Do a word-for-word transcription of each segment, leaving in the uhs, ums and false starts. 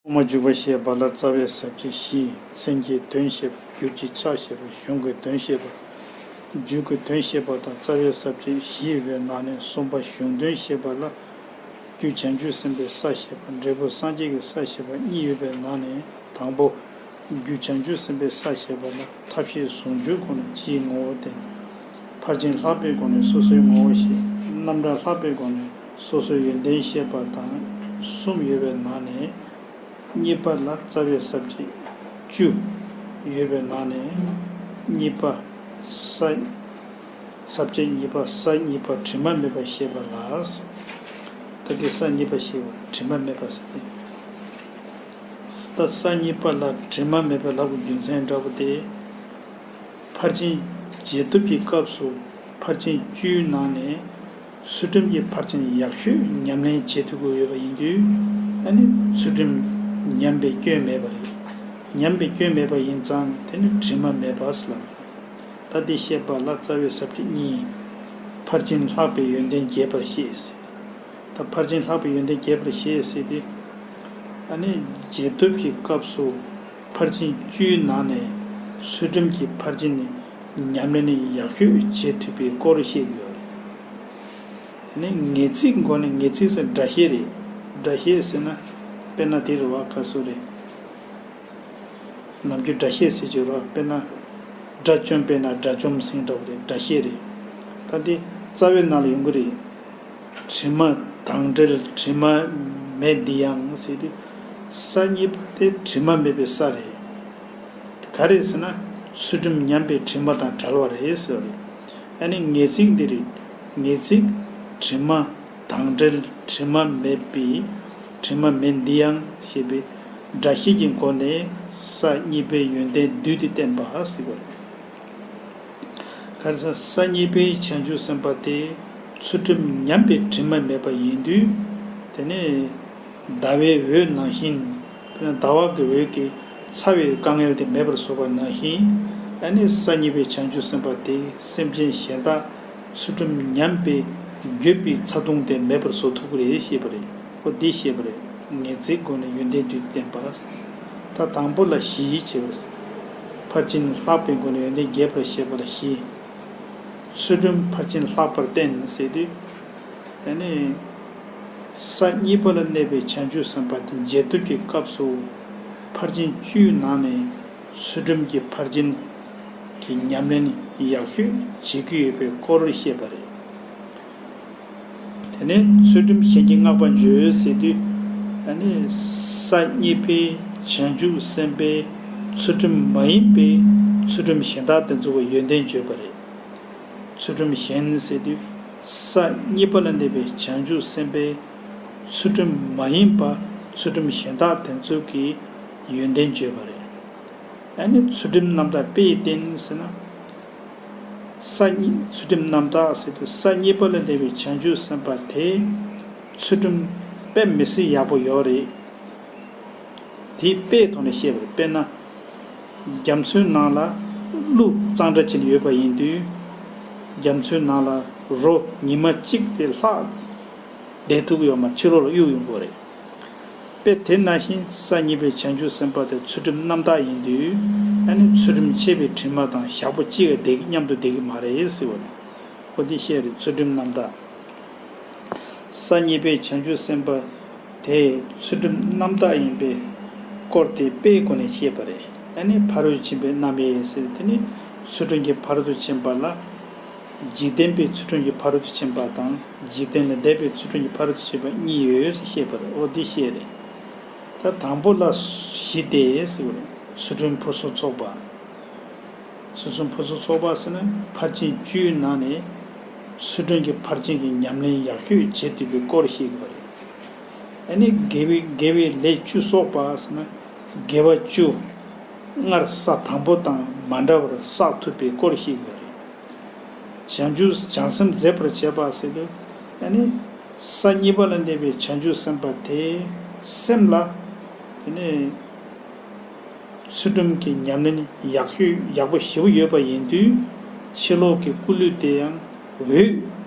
དབུ་མ་འཇུག་པ་ཞེས་པ་ལ་རྩ་བའི་ས་བཅད་བཞི། མཚན་གྱི་དོན་བཤད་པ། འགྱུར་གྱི་ཕྱག་བཤད་པ། གཞུང་གི་དོན་བཤད་པ། རྒྱུད་ཀྱི་དོན་བཤད་པ་དང་རྩ་བའི་ས་བཅད་བཞི་ཡོད་པའི་ནང་ནས་གསུམ་པ་གཞུང་དོན་བཤད་པ་ལ། རྒྱུ་བྱང་ཆུབ་སེམས་དཔའི་ས་བཤད་པ། འབྲས་བུ་སངས་རྒྱས་ཀྱི་ས་བཤད་པ་གཉིས་ཡོད་པའི་ནང་ནས་དང་པོ། རྒྱུ་བྱང་ཆུབ་སེམས་དཔའི་ས་བཤད་པ་ལ་ཐབས་ཤེས་ཟུང་འཇུག་སྒོ་ནས་སྤྱིའི་ངོ་བོ་བསྟན། ཕར་ཕྱིན་ལྷག་པའི་སྒོ་ནས་སོ་སོའི་ངོ་བོ་བཤད། རྣམ་གྲངས་ལྷག་པའི་སྒོ་ནས་སོ་སོའི་ཡོན་ཏན་བཤད་པ་དང་གསུམ་ཡོད་པའི་ནང་ནས། གཉིས་པ་ལ་རྩ་བའི་ས་བཅད་བཅུ་ཡོད་པའི་ནང་ནས་གཉིས་པ་ས། ས་བཅད་གཉིས་པ་ས་གཉིས་པ་དྲི་མ་མེད་པ་བཤད་པ་ལ། ད་ལྟའི་ས་གཉིས་པ་ཞེས་པ་དྲི་མ་མེད་པ་ཟེར་ཏེ། ད་ས་གཉིས་པ་ལ་དྲི་མ་མེད་པ་ལབ་པའི་རྒྱུ་མཚན་འདྲ་པོ་དེ། ཕར་ཕྱིན་རྗེས་ཐོབ་ཀྱི་སྐབས་སུ་ཕར་ཕྱིན་བཅུའི་ནང་ནས་ཚུལ་ཁྲིམས་ཀྱི་ཕར་ཕྱིན་ཡག་ཤོས་ཉམས་ལེན་བྱེད་ཐུབ་ཀྱི་ཡོད་པ་ཡིན་དུས། ཨ་ནི་ཚུལ་ཁྲིམས་ཉམས་པའི་སྐྱོན་མེད་པ་རེད། ཉམས་པའི་སྐྱོན་མེད་པ་ཡིན་ཙང་དེ་ནི་དྲི་མ་མེད་པ་ཟེར་ལབ། ད་འདི་བཤད་པ་ལ་རྩ་བའི་ས་བཅད་གཉིས། ཕར་ཕྱིན་ལྷག་པའི་ཡོན་ཏན་རྒྱས་པར་བཤད་ཟེར། ད་ཕར་ཕྱིན་ལྷག་པའི་ཡོན་ཏན་རྒྱས་པར་བཤད་ཟེར་ཏེ། ཨ་ནི་རྗེས་ཐོབ་ཀྱི་སྐབས་སུ་ཕར་ཕྱིན་བཅུའི་ནང་ནས་ཚུལ་ཁྲིམས་ཀྱི་ཕར་ཕྱིན་ནི་ཉམས་ལེན་ནི་ཡག་ཤོས་བྱེད་ཐུབ་པའི་སྐོར་བཤད་ཀྱི་ཡོད་རེད། དེ་ནས་ངེས་ཚིག་མགོ་ནས། ངེས་ཚིག་ཟེར་སྒྲ་བཤད་རེད། སྒྲ་བཤད་ཟེར་ན་དཔེར་ན་དེ་རེད་བ། ག་སོ་རེད། ནམ་རྒྱུན་སྒྲ་བཤད་ཟེར་གྱི་རེད་བ། དཔེར་ན་དགྲ་བཅོམ། དཔེར་ན་དགྲ་བཅོམ་ཟེར་འདྲ་པོ་དེ་སྒྲ་བཤད་རེད། ད་འདི་རྩ་བའི་ནང་ལ་ཡོང་གི་རེད། དྲི་མ་དང་བྲལ་དྲི་མ་མེད་འདི་ཡང་ཟེར་དུས། ས་གཉིས་པ་དེ་དྲི་མ་མེད་པའི་ས་རེད། ག་རེ་ཟེར་ན་ཚུལ་ཁྲིམས་ཉམས་པའི་དྲི་མ་དང་བྲལ་བ་རེད་ཟེར་བ་རེད། ཨ་ནི་ངེས་ཚིག་འདི་རེད། ངེས་ཚིག་དྲི་མ་དང་བྲལ་དྲི་མ་མེད་པའི་དྲི་མ་མེད་འདི་ཡང་ཞེས་པའི་སྒྲ་བཤད་ཀྱི་སྒོ་ནས་ས་གཉིས་པའི་ཡོན་ཏན་བསྡུས་ཏེ་བསྟན་པ་ཟེར་བ་རེད། ག་རེ་ཟེར། ས་གཉིས་པའི་བྱང་ཆུབ་སེམས་དཔའ་དེ་ཚུལ་ཁྲིམས་ཉམས་པའི་དྲི་མ་མེད་པ་ཡིན་དུས། དེ་ནས་ཟླ་བའི་འོད་ནང་བཞིན། དཔེར་ན་ཟླ་བ་གི་འོད་ཀྱིས་ཚ་བའི་དཀའ་ངལ་དེ་མེད་པར་བཟོ་བ་ནང་བཞིན། ཨ་ནི་ས་གཉིས་པའི་བྱང་ཆུབ་སེམས་དཔའ་དེ་སེམས་ཅན་གཞན་དག་ཚུལ་ཁྲིམས་ཉམས་པའི་འགྱོད་པའི་ཚ་གདུང་དེ་མེད་པར་བཟོ་ཐུབ་ཀྱི་རེད་ཞེས་པ་རེད། འོ་འདི་ཞེས་པ་རེད། ངེས་ཚིག་སྒོ་ནས་ཡོན་ཏན་བསྡུས་ཏེ་བསྟན་པ། ད་དང་པོ་ལ་བཞི་ཞེས་པ་རེད། ཕར་ཕྱིན་ལྷག་པའི་སྒོ་ནས་ཡོན་ཏན་རྒྱས་པར་བཤད་པ་ལ་བཞི། ཚུལ་ཁྲིམས་ཕར་ཕྱིན་ལྷག་པར་བསྟན་ཟེར་དུས། ཨ་ནི་ས་གཉིས་པ་ལ་གནས་པའི་བྱང་ཆུབ་སེམས་དཔའ་དེ་རྗེས་ཐོབ་ཀྱི་སྐབས་སུ་ཕར་ཕྱིན་བཅུའི་ནང་ནས་ཚུལ་ཁྲིམས་ཀྱི་ཕར་ཕྱིན་གྱི་ཉམས་ལེན་ཡག་ཤོས་བྱེད་ཀྱི་ཡོད་པའི་སྐོར་བཤད་པ་རེད། དེ་ནས་ཚུལ་ཁྲིམས་གཞན་གྱིས་བསྔགས་པ་བརྗོད་ཟེར་དུས། ཨ་ནི་ས་གཉིས་པའི་བྱང་ཆུབ་སེམས་དཔའི་ཚུལ་ཁྲིམས་མ་ཡིན་པའི་ཚུལ་ཁྲིམས་གཞན་དག་དེ་ཚོ་གི་ཡོན་ཏན་བརྗོད་པ་རེད། ཚུལ་ཁྲིམས་གཞན་ཟེར་དུས། ས་གཉིས་པ་ལ་གནས་པའི་བྱང་ཆུབ་སེམས་དཔའི་ཚུལ་ཁྲིམས་མ་ཡིན་པ་ཚུལ་ཁྲིམས་གཞན་དག་དེ་ཚོ་གི་ཡོན་ཏན་བརྗོད་པ་རེད། ཨ་ནི་ཚུལ་ཁྲིམས་རྣམ་དག་དཔེས་བསྟན་ཟེར་ན། ས་གཉིས། ཚུལ་ཁྲིམས་རྣམ་དག་ཟེར་དུས་ས་གཉིས་པ་ལ་གནས་པའི་བྱང་ཆུབ་སེམས་དཔའ་དེ་ཚུལ་ཁྲིམས་དཔེ་མི་སྲིད་ཡག་པོ་ཡོད་རེད། དེ་དཔེའི་ཐོག་ནས་བཤད་པ་རེད། དཔེར་ན། རྒྱ་མཚོའི་ནང་ལ་ཀླུ་གཙང་སྦྲ་བྱས་ནས་ཡོད་པ་ཡིན་དུས། རྒྱ་མཚོའི་ནང་ལ་རོ་ཉི་མ་གཅིག་དེ་ལྷག་བསྡད་ཐུབ་ཀྱི་ཡོད་མ་རེད། ཕྱི་ལོགས་ལ་གཡུག་ཡོང་གི་རེད། དཔེ་དེ་ནང་བཞིན་ས་གཉིས་པའི་བྱང་ཆུབ་སེམས་དཔའ་དེ་ཚུལ་ཁྲིམས་རྣམ་དག་ཡིན་དུས། ཨ་ནི་ཚུལ་ཁྲིམས་ཆད་པའི་དྲི་མ་དང་ཞག་པོ་གཅིག་ག་བསྡད་ཀྱི། མཉམ་དུ་བསྡད་ཀྱི་མ་རེད་ཟེར་བ་རེད། འོ་འདི་བཤད་རེད། ཚུལ་ཁྲིམས་རྣམ་དག། ས་གཉིས་པའི་བྱང་ཆུབ་སེམས་དཔའ་དེ་ཚུལ་ཁྲིམས་རྣམ་དག་ཡིན་པའི་སྐོར་དེ་དཔེའི་སྒོ་ནས་བཤད་པ་རེད། ཨ་ནི་ཕ་རོལ་ཏུ་ཕྱིན་པའི་རྣམ་དབྱེ་ཟེར། དེ་ནི་ཚུལ་ཁྲིམས་ཀྱི་ཕ་རོལ་ཏུ་ཕྱིན་པ་ལ། འཇིག་རྟེན་པའི་ཚུལ་ཁྲིམས་ཀྱི་ཕ་རོལ་ཏུ་ཕྱིན་པ་དང་། འཇིག་རྟེན་ལས་འདས་པའི་ཚུལ་ཁྲིམས་ཀྱི་ཕ་རོལ་ཏུ་ཕྱིན་པ་གཉིས་ཡོད་ཅེས་བཤད་པ་རེད། འོ་འདི་བཤད་རེད། ད་དང་པོ་ལ་བཞི་སྟེ་ཟེར་བ་རེད། ཚུལ་ཁྲིམས་ཕུན་སུམ་ཚོགས་པ། ཚུལ་ཁྲིམས་ཕུན་སུམ་ཚོགས་པ་ཟེར་ན་ཕར་ཕྱིན་བཅུའི་ནང་ནས་ཚུལ་ཁྲིམས་ཀྱི་ཕར་ཕྱིན་གྱི་ཉམས་ལེན་ཡག་ཤོས་བྱེད་ཐུབ་པའི་སྐོར་བཤད་དགོས་པ་རེད། ཨ་ནི་དགེ་བའི་དགེ་བའི་ལས་བཅུ་གསོག་པ་ཟེར་ན་དགེ་བ་བཅུ་སྔར་ས་དང་པོ་དང་མ་འདྲ་བར་བསགས་ཐུབ་པའི་སྐོར་བཤད་དགོས་པ་རེད། བྱང་ཆུབ་བྱང་སེམས་མཛེས་པར་བྱེད་པ་ཟེར་དུས། ཨ་ནི་ས་གཉིས་པ་ལ་གནས་པའི་བྱང་ཆུབ་སེམས་དཔའ་དེའི་སེམས་ལ། དེ་ནས་ཚུལ་ཁྲིམས་ཀྱི་ཉམས་ལེན་ཡག་ཤོས་ཡག་པོ་ཞེ་པོ་ཡོད་པ་ཡིན་དུས། ཕྱི་ལོགས་ཀྱི་སྐུ་ལུས་དེ་ཡང་འོད་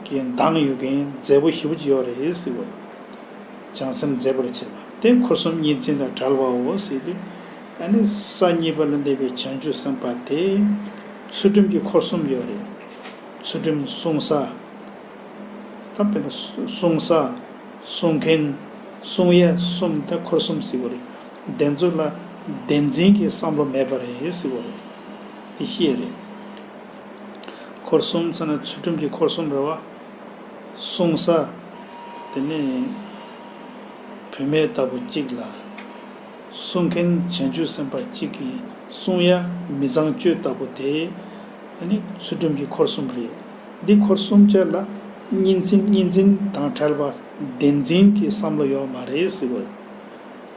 ཀྱིས་མདངས་ཡོད་མཁན་མཛེས་པོ་ཞེ་པོ་ཅིག་ཡོད་རེད་ཟེར་བ། བྱང་སེམས་མཛེས་པར་བྱེད་པ། དེ་འཁོར་གསུམ་གཉིས་འཛིན་དང་བྲལ་བའོ་ཟེར་དུས། ཨ་ནི་ས་གཉིས་པ་ལ་གནས་པའི་བྱང་ཆུབ་སེམས་དཔའ་དེ་ཚུལ་ཁྲིམས་ཀྱི་འཁོར་གསུམ་ཡོད་རེད། ཚུལ་ཁྲིམས་བསྲུང་ས། ད་དཔེར་ན་བསྲུང་ས། བསྲུང་མཁན། བསྲུང་ཡས་གསུམ་དེ་འཁོར་གསུམ་ཟེར་བ་རེད། དེ་ཚོ་ལ་བདེན་འཛིན་གྱི་བསམ་བློ་མེད་པ་རེད་ཟེར་བ་རེད། དེ་བཤད་རེད། འཁོར་གསུམ་ཟེར་ན་ཚུལ་ཁྲིམས་ཀྱི་འཁོར་གསུམ་རེད་བ། བསྲུང་ས། དེ་ནས་བུད་མེད་ལྟ་བུ་གཅིག་ལ། བསྲུང་མཁན་བྱང་ཆུབ་སེམས་དཔའ་གཅིག་གིས་བསྲུང་ཡ་མི་ཚངས་སྤྱོད་ལྟ་བུ་དེ། ཨ་ནི་ཚུལ་ཁྲིམས་ཀྱི་འཁོར་གསུམ་རེད། འདི་འཁོར་གསུམ་བཅས་ལ་གཉིས་འཛིན་གཉིས་འཛིན་དང་བྲལ་བ་བདེན་འཛིན་གྱི་བསམ་བློ་ཡོད་མ་རེད་ཟེར་བ།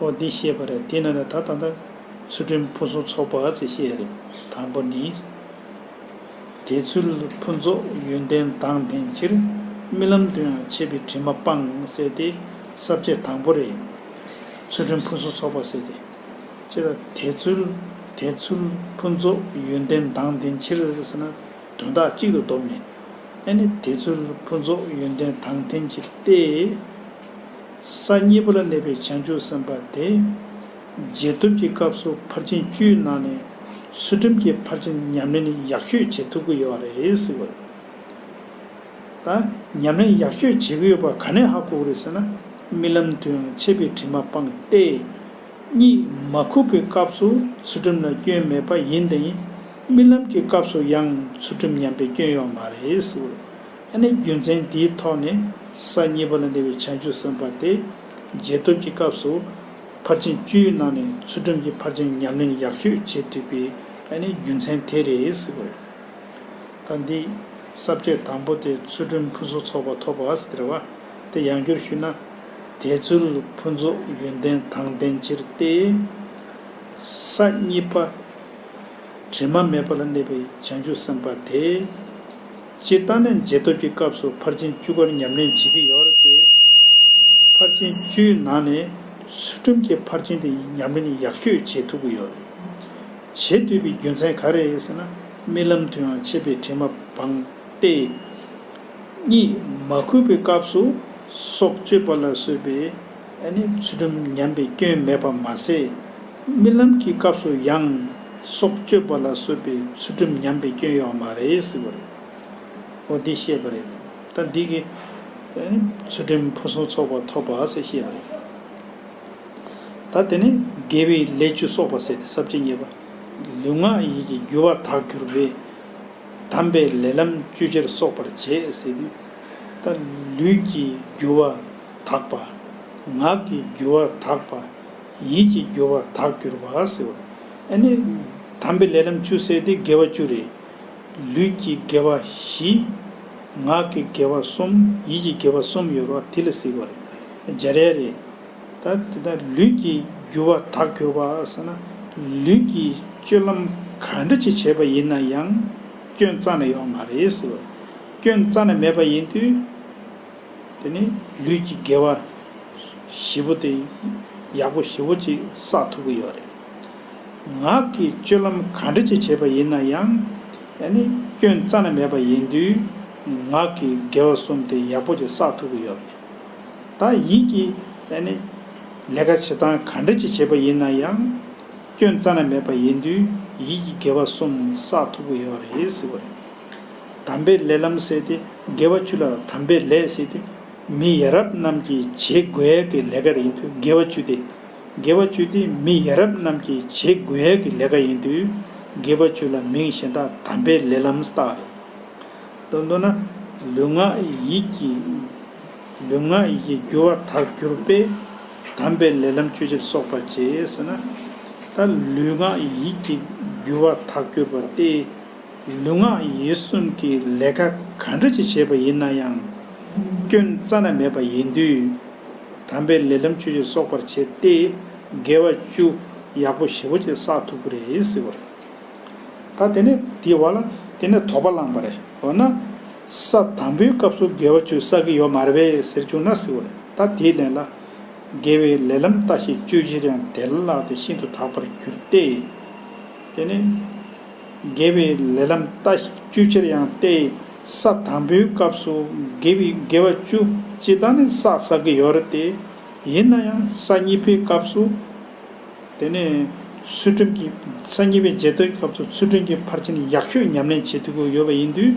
འོ་འདི་བཤད་པ་རེད། དེ་ན་ན་ད་ད་ལྟ་ཚུལ་ཁྲིམས་ཕུན་སུམ་ཚོགས་པ་ཟེར་བཤད་རེད། དང་པོ་ནི། དེ་ཚུལ་ཕུན་ཚོགས་ཡོན་ཏན་དང་ལྡན་ཕྱིར། རྨི་ལམ་དུ་ཡང་འཆད་པའི་དྲི་མ་སྤང་ཟེར་ཏེ་ས་བཅད་དང་པོ་རེད། ཚུལ་ཁྲིམས་ཕུན་སུམ་ཚོགས་པ་ཟེར་ཏེ། ཅེས་དང་དེ་ཚུལ་དེ་ཚུལ་ཕུན་ཚོགས་ཡོན་ཏན་དང་ལྡན་ཕྱིར་ཟེར་ན་དོན་དག་གཅིག་ཏུ་བསྡོམས་ནས། ཨ་ནི་དེ་ཚུལ་ཕུན་ཚོགས་ཡོན་ཏན་དང་ལྡན་ཕྱིར་ཏེ། ས་གཉིས་པ་ལ་གནས་པའི་བྱང་ཆུབ་སེམས་དཔའ་དེ། རྗེས་ཐོབ་ཀྱི་སྐབས་སུ་ཕར་ཕྱིན་བཅུའི་ནང་ནས་ཚུལ་ཁྲིམས་ཀྱི་ཕར་ཕྱིན་ཉམས་ལེན་ཡག་ཤོས་བྱེད་ཐུབ་ཀྱི་ཡོད་རེད་ཟེར་བ་རེད། ད་ཉམས་ལེན་ཡག་ཤོས་བྱེད་ཀྱི་ཡོད་པ་ག་ནས་ཧ་གོ་གི་རེད་ཟེར་ན། རྨི་ལམ་དུ་ཡང་འཆད་པའི་དྲི་མ་སྤངས་ཏེ། གཉིད་མ་ཁུག་པའི་སྐབས་སུ་ཚུལ་ཁྲིམས་ལ་སྐྱོན་མེད་པ་ཡིན་ཏེ། རྨི་ལམ་གྱི་སྐབས་སུ་ཡང་ཚུལ་ཁྲིམས་ཉམས་པའི་སྐྱོན་ཡོད་མ་རེད་ཟེར། ཨ་ནི་རྒྱུ་མཚན་དེའི་ཐོག་ནས་ས་གཉིས་པ་ལ་གནས་པའི་བྱང་ཆུབ་སེམས་དཔའ་དེ། རྗེས་ཐོབ་ཀྱི་སྐབས་སུ་ཕར་ཕྱིན་བཅུའི་ནང་ནས་ཚུལ་ཁྲིམས་ཀྱི་ཕར་ཕྱིན་ཉམས་ལེན་ཡག་ཤོས་བྱེད་ཐུབ་པའི་ཨ་ནི་རྒྱུ་མཚན་དེ་རེད་ཟེར་བ་རེད། ད་འདི་ས་བཅད་དང་པོ་དེ་ཚུལ་ཁྲིམས་ཕུན་སུམ་ཚོགས་པ་ཐོབ་པ་ཟེར་བ་དེ་ཡང་བསྐྱར་ཞུས་ན། དེ་ཚུལ་ཕུན་ཚོགས་ཡོན་ཏན་དང་ལྡན་ཕྱིར་ཏེ། ས་གཉིས་པ། དྲི་མ་མེད་པ་ལ་གནས་པའི་བྱང་ཆུབ་སེམས་དཔའ་དེ། སྤྱིར་བཏང་ནས་རྗེས་ཐོབ་ཀྱི་སྐབས་སུ་ཕར་ཕྱིན་བཅུ་ཀར་ཉམས་ལེན་བྱེད་ཀྱི་ཡོད་རེད་དེ། ཕར་ཕྱིན་བཅུའི་ནང་ནས་ཚུལ་ཁྲིམས་ཀྱི་ཕར་ཕྱིན་དེ་ཉམས་ལེན་ཡག་ཤོས་བྱེད་ཐུབ་ཀྱི་ཡོད་རེད། བྱེད་ཐུབ་པའི་རྒྱུ་མཚན་ག་རེ་རེད་ཟེར་ན། རྨི་ལམ་དུ་ཡང་འཆད་པའི་དྲི་མ་སྤངས་ཏེ། གཉིད་མ་ཁུག་པའི་སྐབས་སུ་སྲོག་གཅོད་པ་ལ་སོགས་པའི་ཨ་ནི་ཚུལ་ཁྲིམས་ཉམས་པའི་སྐྱོན་མེད་པ་མ་ཟད། རྨི་ལམ་གྱི་སྐབས་སུ་ཡང་སྲོག་གཅོད་པ་ལ་སོགས་པའི་ཚུལ་ཁྲིམས་ཉམས་པའི་སྐྱོན་ཡོད་མ་རེད་ཟེར་བ་རེད། འོ་འདི་བཤད་པ་རེད། ད་འདི་གི་ཨ་ནི་ཚུལ་ཁྲིམས་ཕུན་སུམ་ཚོགས་པ་ཐོབ་པ་ཟེར་བཤད་པ་རེད། ད་དེ་ནས་དགེ་བའི་ལས་བཅུ་གསོག་པ་ཟེར་ཏེ་ས་བཅད་གཉིས་པ། ལུས་ངག་ཡིད་ཀྱི་རྒྱུ་བ་དག་གྱུར་པའི། དམ་པའི་ལས་ལམ་བཅོ་བརྒྱད་གསོག་པར་བྱེད་ཟེར་དུས། ད་ལུས་ཀྱི་རྒྱུ་བ་དག་པ། ངག་གི་རྒྱུ་བ་དག་པ། ཡིད་ཀྱི་རྒྱུ་བ་དག་གྱུར་པ་ཟེར་བ། ཨ་ནི། དམ་པའི་ལས་ལམ་བཅུ་ཟེར་དེ་དགེ་བ་བཅུ་རེད། ལུས་ཀྱི་དགེ་བ་བཞི། ངག་གི་དགེ་བ་གསུམ། ཡིད་ཀྱི་དགེ་བ་གསུམ་ཡོད་རེད་བ། དེ་ལ་ཟེར་བ་རེད། སྦྱར་ཡ་རེད། ད་དེ་ལྟར་ལུས་ཀྱི་རྒྱུ་བ་དག་གྱུར་པ་ཟེར་ན། ལུས་ཀྱི་སྤྱོད་ལམ་ག་འདྲ་ཅིག་བྱས་པ་ཡིན་ན་ཡང་སྐྱོན་རྩ་ནས་ཡོད་མ་རེད་ཟེར་བ། སྐྱོན་རྩ་ནས་མེད་པ་ཡིན་དུས། དེ་ནི་ལུས་ཀྱི་དགེ་བ་བཞི་པོ་དེ་ཡག་པོ་ཞེ་པོ་ཅིག་བསགས་ཐུབ་ཀྱི་ཡོད་རེད། ངག་གི་སྤྱོད་ལམ་ག་འདྲ་ཅིག་བྱས་པ་ཡིན་ན་ཡང་། ཨ་ནི་སྐྱོན་རྩ་ནས་མེད་པ་ཡིན་དུས། ངག་གི་དགེ་བ་གསུམ་དེ་ཡག་པོ་ཅིག་བསགས་ཐུབ་ཀྱི་ཡོད་རེད། ད་ཡིད་ཀྱི་ཨ་ནི་ལས་ཀ་བྱེད་སྟངས་ག་འདྲ་ཅིག་བྱས་པ་ཡིན་ན་ཡང་། སྐྱོན་རྩ་ནས་མེད་པ་ཡིན་དུས། ཡིད་ཀྱི་དགེ་བ་གསུམ་བསགས་ཐུབ་ཀྱི་ཡོད་རེད་ཟེར་བ་རེད། དམ་པའི་ལས་ལམ་ཟེར་ཏེ་དགེ་བ་བཅུ་ལ་དམ་པའི་ལས་ཟེར་ཏེ། མི་ཡ་རབས་རྣམས་ཀྱིས་བྱེད་དགོས་ཡས་ཀྱི་ལས་ཀ་རེད། ཡིན་དུས་དགེ་བ་བཅུ་དེ། དགེ་བ་བཅུ་དེ་མི་ཡ་རབས་རྣམས་ཀྱིས་བྱེད་དགོས་ཡས་ཀྱི་ལས་ཀ་ཡིན་དུས། དགེ་བ་བཅུ་ལ་མིང་གཞན་དག་དམ་པའི་ལས་ལམ་བཏགས་རེད། མདོར་བསྡུ་ན། ལུས་ངག་ཡིད་ཀྱི། ལུས་ངག་ཡིད་ཀྱི་རྒྱུ་བ་དག་གྱུར་པས། དམ་པའི་ལས་ལམ་བཅོ་བརྒྱད་གསོག་པར་བྱེད་ཟེར་ན། ད་ལུས་ངག་ཡིད་ཀྱི་རྒྱུ་བ་དག་གྱུར་པ་སྟེ། ལུས་ངག་ཡིད་གསུམ་གྱི་ལས་ཀ་ག་འདྲ་ཅིག་བྱས་པ་ཡིན་ན་ཡང་། སྐྱོན་རྩ་ནས་མེད་པ་ཡིན་དུས། དམ་པའི་ལས་ལམ་བཅོ་བརྒྱད་གསོག་པར་བྱེད་དེ། དགེ་བ་བཅུ་ཡག་པོ་ཞེ་པོ་ཅིག་བསགས་ཐུབ་ཀྱི་རེད་ཟེར་བ་རེད། ད་དེ་ནས་དེའི་བར་ལ་དེ་ནས་དོགས་པ་བསླངས་པ་རེད། འོ་ན། ས་དང་པོའི་སྐབས་སུ་དགེ་བ་བཅུ་བསགས་ཀྱི་ཡོད་མ་རེད་པས་ཟེར་བྱུང་ན་ཟེར་བ་རེད། ད་དེའི་ལན་ལ། དགེ་བའི་ལས་ལམ་ལྟ་ཞིག་བཅོ་བརྒྱད་ཡང་དེ་ལ་བརྟགས་ཏེ་ཤིན་ཏུ་དག་པར་གྱུར་ཏེ། དེ་ནས། དགེ་བའི་ལས་ལམ་ལྟ་ཞིག་བཅོ་བརྒྱད་ཡང་སྟེ། ས་དང་པོའི་སྐབས་སུ་དགེ་བའི་དགེ་བ་བཅུ་སྤྱིར་བཏང་ནས་བསགས་བསགས་ཀྱི་ཡོད་རེད་དེ། ཡིན་ན་ཡང་ས་གཉིས་པའི་སྐབས་སུ། དེ་ནས་ཚུལ་ཁྲིམས་ཀྱི་ས་གཉིས་པའི་རྗེས་ཐོབ་ཀྱི་སྐབས་སུ་ཚུལ་ཁྲིམས་ཀྱི་ཕར་ཕྱིན་ཡག་ཤོས་ཉམས་ལེན་བྱེད་ཐུབ་ཀྱི་ཡོད་པ་ཡིན་དུས།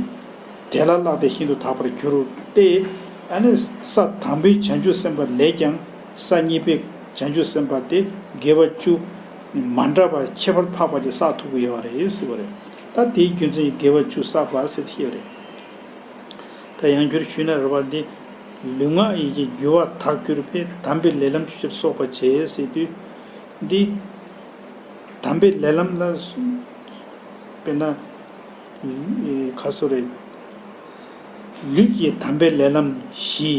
དེ་ལ་བརྟགས་ཏེ་ཤིན་ཏུ་དག་པར་གྱུར་ཏེ། ཨ་ནི་ས་དང་པོའི་བྱང་ཆུབ་སེམས་དཔའ་ལས་ཀྱང་ས་གཉིས་པའི་བྱང་ཆུབ་སེམས་དཔའ་དེ་དགེ་བ་བཅུ་མ་འདྲ་བ་ཁྱད་པར་འཕགས་པ་ཅིག་བསགས་ཐུབ་ཀྱི་ཡོད་རེད་ཟེར་བ་རེད། ད་དེའི་རྒྱུ་མཚན་གྱིས་དགེ་བ་བཅུ་བསགས་པ་ཟེར་ཞེས་རེད། ད་ཡང་བསྐྱར་ཞུས་ན་རེད་བ། འདི་ལུས་ངག་ཡིད་ཀྱི་རྒྱུ་བ་དག་གྱུར་པས་དམ་པའི་ལས་ལམ་བཅུ་ཕྱིར་གསོག་པར་བྱེད་ཟེར་དུས། འདི་དམ་པའི་ལས་ལམ་ལ་དཔེར་ན་ཁ་སོ་རེད། ལུས་ཀྱི་དམ་པའི་ལས་ལམ་བཞི།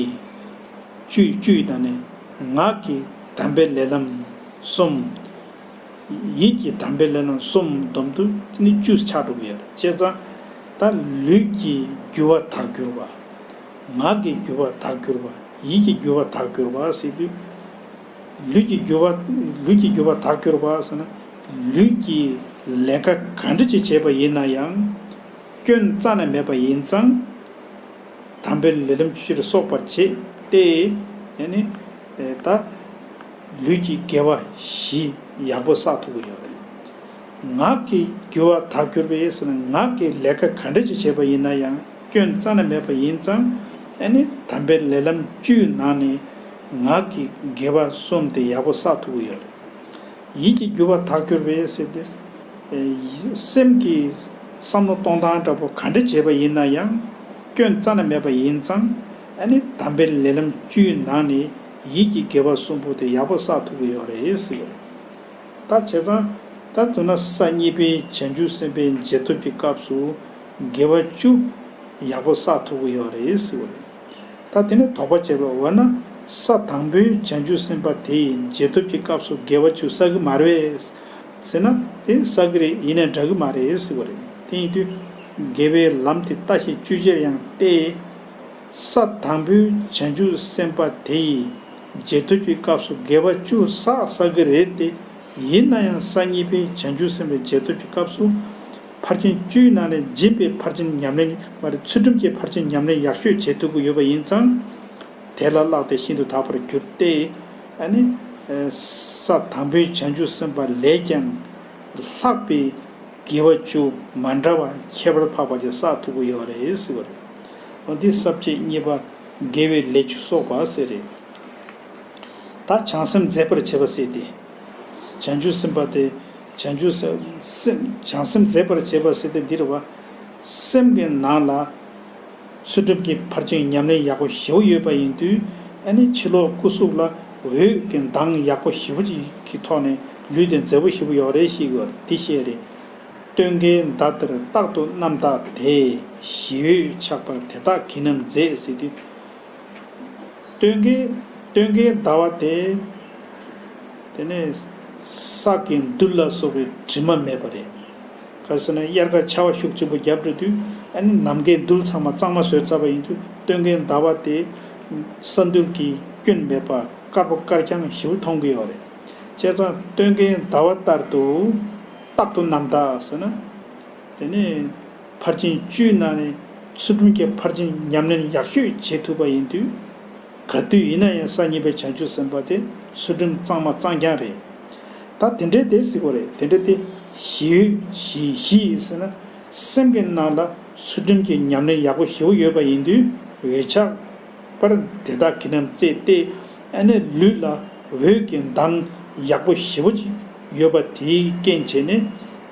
བཅུ་བཅུ་དང་ནི་ངག་གི་དམ་པའི་ལས་ལམ་གསུམ། ཡིད་ཀྱི་དམ་པའི་ལས་ལམ་གསུམ་བསྡོམས་དུས་ནི་བཅུ་ཆགས་འགྲོ་གི་ཡོད་རེད། བྱས་ཙང་ད་ལུས་ཀྱི་རྒྱུ་བ་དག་གྱུར་པ། ངག་གི་རྒྱུ་བ་དག་གྱུར་པ། ཡིད་ཀྱི་རྒྱུ་བ་དག་གྱུར་པ་ཟེར་དུས། ལུས་ཀྱི་རྒྱུ་བ། ལུས་ཀྱི་རྒྱུ་བ་དག་གྱུར་པ་ཟེར་ན། ལུས་ཀྱི་ལས་ཀ་ག་འདྲ་ཅིག་བྱས་པ་ཡིན་ན་ཡང་། སྐྱོན་རྩ་ནས་མེད་པ་ཡིན་ཙང་། དམ་པའི་ལས་ལམ་བཅུ་ཕྱིར་གསོག་པར་བྱེད་དེ། ཡ་ནི། ད་ལུས་ཀྱི་དགེ་བ་བཞི་ཡག་པོ་བསགས་ཐུབ་ཀྱི་ཡོད་རེད། ངག་གི་རྒྱུ་བ་དག་གྱུར་པས་ཟེར་ན། ངག་གི་ལས་ཀ་ག་འདྲ་ཅིག་བྱས་པ་ཡིན་ན་ཡང་སྐྱོན་རྩ་ནས་མེད་པ་ཡིན་ཙང་། ཨ་ནི་དམ་པའི་ལས་ལམ་བཅུའི་ནང་ནས་ངག་གི་དགེ་བ་གསུམ་དེ་ཡག་པོ་བསགས་ཐུབ་ཀྱི་ཡོད་རེད། ཡིད་ཀྱི་རྒྱུ་བ་དག་གྱུར་པས་ཟེར་ཏེ། སེམས་ཀྱི་བསམ་བློ་གཏོང་སྟངས་འདྲ་པོ་ག་འདྲ་བྱས་པ་ཡིན་ན་ཡང་སྐྱོན་རྩ་ནས་མེད་པ་ཡིན་ཙང་། ཨ་ནི་དམ་པའི་ལས་ལམ་བཅུའི་ནང་ནས་ཡིད་ཀྱི་དགེ་བ་གསུམ་པོ་དེ་ཡག་པོ་བསགས་ཐུབ་ཀྱི་ཡོད་རེད་ཟེར་གྱི་རེད། ད་བྱས་ཙང་། ད་དུ་ན་ས་གཉིས་པའི་བྱང་ཆུབ་སེམས་དཔའི་རྗེས་ཐོབ་ཀྱི་སྐབས་སུ་དགེ་བ་བཅུ་ཡག་པོ་བསགས་ཐུབ་ཀྱི་ཡོད་རེད་ཟེར་བ་རེད། ད་དེ་ནས་དོགས་པ་བྱས་པ། འོ་ན་ས་དང་པོའི་བྱང་ཆུབ་སེམས་དཔའ་དེ་ཡི་རྗེས་ཐོབ་ཀྱི་སྐབས་སུ་དགེ་བ་བཅུ་བསགས་ཀྱི་མ་རེད་པས་ཟེར་ན། དེ་བསགས་ཀྱི་རེད། ཡིན་ནའི་འདྲ་གི་མ་རེད་ཟེར་བ་རེད། དེ་ཡིན་དུས་དགེ་བའི་ལམ་དེ་ལྟ་ཞིང་བཅོས་བྱར་ཡང་སྟེ། ས་དང་པོའི་བྱང་ཆུབ་སེམས་དཔའ་དེ་ཡི་རྗེས་ཐོབ་ཀྱི་སྐབས་སུ་དགེ་བ་བཅུ་བསགས་བསགས་ཀྱི་རེད་དེ། ཡིན་ན་ཡང་ས་གཉིས་པའི་བྱང་ཆུབ་སེམས་དཔའི་རྗེས་ཐོབ་ཀྱི་སྐབས་སུ། ཕར་ཕྱིན་བཅུའི་ནང་ནས་སྦྱིན་པའི་ཕར་ཕྱིན་ཉམས་ལེན་མ་རེད། ཚུལ་ཁྲིམས་ཀྱི་ཕར་ཕྱིན་ཉམས་ལེན་ཡག་ཤོས་བྱེད་ཐུབ་ཀྱི་ཡོད་པ་ཡིན་ཙང་། དེ་ལ་བརྟགས་ཏེ་ཤིན་ཏུ་དག་པར་གྱུར་ཏེ། ཨ་ནི། ས་དང་པོའི་བྱང་ཆུབ་སེམས་དཔའ་ལས་ཀྱང་ལྷག་པའི་དགེ་བ་བཅུ་མ་འདྲ་བ་ཁྱད་པར་འཕགས་པ་ཅིག་བསགས་ཐུབ་ཀྱི་ཡོད་རེད་ཟེར་བ་རེད། འོ་འདི་ས་བཅད་གཉིས་པ་དགེ་བའི་ལས་བཅུ་གསོག་པ་ཟེར་རེད། ད་བྱང་སེམས་མཛེས་པར་བྱེད་པ་ཟེར་ཏེ། བྱང་ཆུབ་སེམས་དཔའ་དེ། བྱང་ཆུབ་སེམས་སེམས་བྱང་སེམས་མཛེས་པར་བྱེད་པ་ཟེར་ཏེ་འདི་རེད་བ། སེམས་ཀྱི་ནང་ལ་ཚུལ་ཁྲིམས་ཀྱི་ཕར་ཕྱིན་ཉམས་ལེན་ཡག་པོ་ཞེ་པོ་ཡོད་པ་ཡིན་དུས། ཨ་ནི་ཕྱི་ལོགས་སྐུ་གཟུགས་ལ་འོད་ཀྱི་མདངས་ཡག་པོ་ཞེ་པོ་ཅིག་གི་ཐོག་ནས་ལུས་དེ་མཛེས་པོ་ཞེ་པོ་ཡོད་རེད་ཞེས་ཡོད་འདི་བཤད་རེད། སྟོན་ཀའི་མདའ་ལྟར་རྟག་ཏུ་རྣམ་དག་དེ། ཞི་འོད་ཆགས་པར་དེ་དག་གིས་རྣམས་མཛེས་ཟེར་དུས། སྟོན་ཀའི་སྟོན་ཀའི་ཟླ་བ་དེ། དེ་ནས་ས་གི་རྡུལ་ལ་སོགས་པའི་དྲི་མ་མེད་པ་རེད། ག་རེ་ཟེར་ན་དབྱར་ཁ་ཆར་པ་ཤུགས་ཆེན་པོ་བརྒྱབ་འགྲོ་དུས། ཨ་ནི་ནམ་མཁའི་རྡུལ་ཚང་མ་གཙང་མ་བཟོས་ཚར་བ་ཡིན་དུས། སྟོན་ཀའི་ཟླ་བ་དེ་ས་རྡུལ་གྱི་སྐྱོན་མེད་པ་དཀར་པོ་དཀར་རྐྱང་ཞེ་པོ་མཐོང་གི་ཡོད་རེད། བྱས་ཙང་སྟོན་ཀའི་ཟླ་བ་ལྟར་དུ་རྟག་ཏུ་རྣམ་དག་ཟེར་ན། དེ་ནས་ཕར་ཕྱིན་བཅུའི་ནང་ནས་ཚུལ་ཁྲིམས་ཀྱི་ཕར་ཕྱིན་ཉམས་ལེན་ཡག་ཤོས་བྱེད་ཐུབ་པ་ཡིན་དུས། ག་དུས་ཡིན་ན་ཡང་ས་གཉིས་པའི་བྱང་ཆུབ་སེམས་དཔའ་དེ་ཚུལ་ཁྲིམས་གཙང་མ་གཙང་རྐྱང་རེད། ད་དེ་འདྲའི་དེ་ཟེར་གྱི་རེད། དེ་འདྲའི་དེ་ཞི་འོད་ཞི་ཞི་ཟེར་ན། སེམས་ཀྱི་ནང་ལ་ཚུལ་ཁྲིམས་ཀྱི་ཉམས་ལེན་ཡག་པོ་ཞེ་པོ་ཡོད་པ་ཡིན་དུས། འོད་ཆགས་པར་དེ་དག་གིས་རྣམས་མཛེས་ཏེ། ཨ་ནི་ལུས་ལ་འོད་ཀྱི་མདངས་ཡག་པོ་ཞེ་པོ་ཅིག་ཡོད་པ་དེའི་རྐྱེན་བྱས་ནས།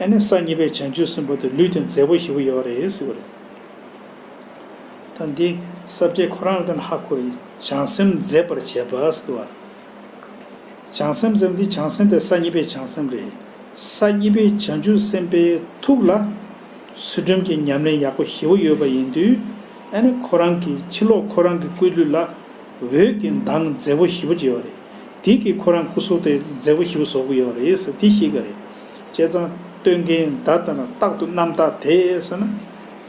ཨ་ནི་ས་གཉིས་པའི་བྱང་ཆུབ་སེམས་དཔའ་དེ་ལུས་དེ་མཛེས་པོ་ཞེ་པོ་ཡོད་རེད་ཟེར་བ་རེད། ད་འདི་ས་བཅད་ཁོ་རང་ལ་བལྟས་ན་ཧ་གོ་རེད། བྱང་སེམས་མཛེས་པར་བྱེད་པ་ཟེར་བ། བྱང་སེམས་ཟེར་བ་འདི་བྱང་སེམས་དེ་ས་གཉིས་པའི་བྱང་སེམས་རེད། ས་གཉིས་པའི་བྱང་ཆུབ་སེམས་དཔའི་ཐུགས་ལ་ཚུལ་ཁྲིམས་ཀྱི་ཉམས་ལེན་ཡག་པོ་ཞེ་པོ་ཡོད་པ་ཡིན་དུས། ཨ་ནི་ཁོ་རང་གི་ཕྱི་ལོགས་ཁོ་རང་གི་སྐུ་ལུས་ལ་འོད་ཀྱི་མདངས་མཛེས་པོ་ཞེ་པོ་ཅིག་ཡོད་རེད། དེ་གིས་ཁོ་རང་སྐུ་གཟུགས་དེ་མཛེས་པོ་ཞེ་པོ་བཟོ་གི་ཡོད་རེད་ཟེར་དེ་ཤེས་ཀྱི་རེད། བྱས་ཙང་སྟོན་ཀའི་མདའ་ལྟར་རྟག་ཏུ་རྣམ་དག་དེ་ཟེར་ན།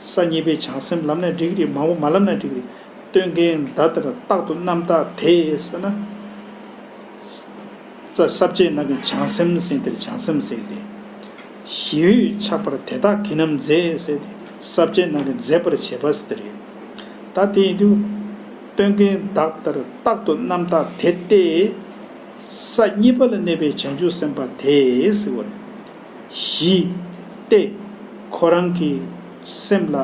ས་གཉིས་པའི་བྱང་སེམས་ལབ་ན་འགྲིག་གི་རེད། མང་པོ་མ་ལབ་ན་འགྲིག་གི་རེད། སྟོན་ཀའི་མདའ་ལྟར་རྟག་ཏུ་རྣམ་དག་དེ་ཟེར་ན། ས་ས་བཅད་ནང་གི་བྱང་སེམས་ཟེར་དེར་བྱང་སེམས་ཟེར་ཏེ། ཞི་འོད་ཆགས་པར་དེ་དག་གིས་རྣམས་མཛེས་ཟེར་ཏེ། ས་བཅད་ནང་གི་མཛེས་པར་བྱེད་པ་ཟེར་དེ་རེད། ད་དེ་ཡིན་དུས། སྟོན་ཀའི་མདག་ལྟར་རྟག་ཏུ་རྣམ་དག་དེ་སྟེ། ས་གཉིས་པ་ལ་གནས་པའི་བྱང་ཆུབ་སེམས་དཔའ་དེ་ཟེར་བ་རེད། གཞི་སྟེ། ཁོ་རང་གི་སེམས་ལ་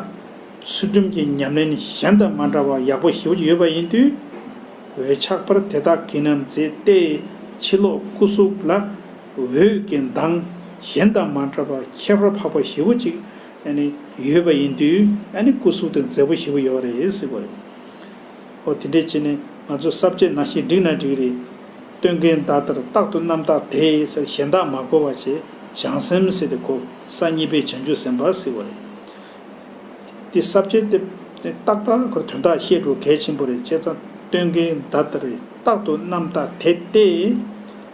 ཚུལ་ཁྲིམས་ཀྱི་ཉམས་ལེན་གཞན་དང་མ་འདྲ་བ་ཡག་པོ་ཞེ་པོ་ཅིག་ཡོད་པ་ཡིན་དུས། འོད་ཆགས་པར་དེ་དག་གིས་ནམ་མཛེས་ཏེ། ཕྱི་ལོགས་སྐུ་གཟུགས་ལ་འོད་ཀྱི་མདངས་གཞན་དང་མ་འདྲ་བ་ཁྱད་པར་འཕགས་པ་ཞེ་པོ་ཅིག་ཨ་ནི་ཡོད་པ་ཡིན་དུས། ཨ་ནི་སྐུ་གཟུགས་དེ་མཛེས་པོ་ཞེ་པོ་ཡོད་རེད་ཟེར་བ་རེད། ཨོ་དེ་འདྲས་བྱས་ནས་ང་ཚོ་ས་བཅད་ནང་བཞིན་བསྒྲིགས་ན་འགྲིག་རེད། སྟོན་ཀའི་མདག་ལྟར་རྟག་ཏུ་རྣམ་དག་དེ་ཟེར་གཞན་དག་མ་གོ་བ་བྱས། བྱང་སེམས་ཟེར་ཏེ་གོ། ས་གཉིས་པའི་བྱང་ཆུབ་སེམས་དཔའ་ཟེར་བ་རེད། དེ་ས་བཅད་དེ་ཏག་ཏག་ཁོ་དོན་དག་བཤད་འགྲོ་གལ་ཆེན་པོ་རེད། བྱས་ཙང་སྟོན་ཀའི་མདག་ལྟར་རྟག་ཏུ་རྣམ་དག་དེ་སྟེ།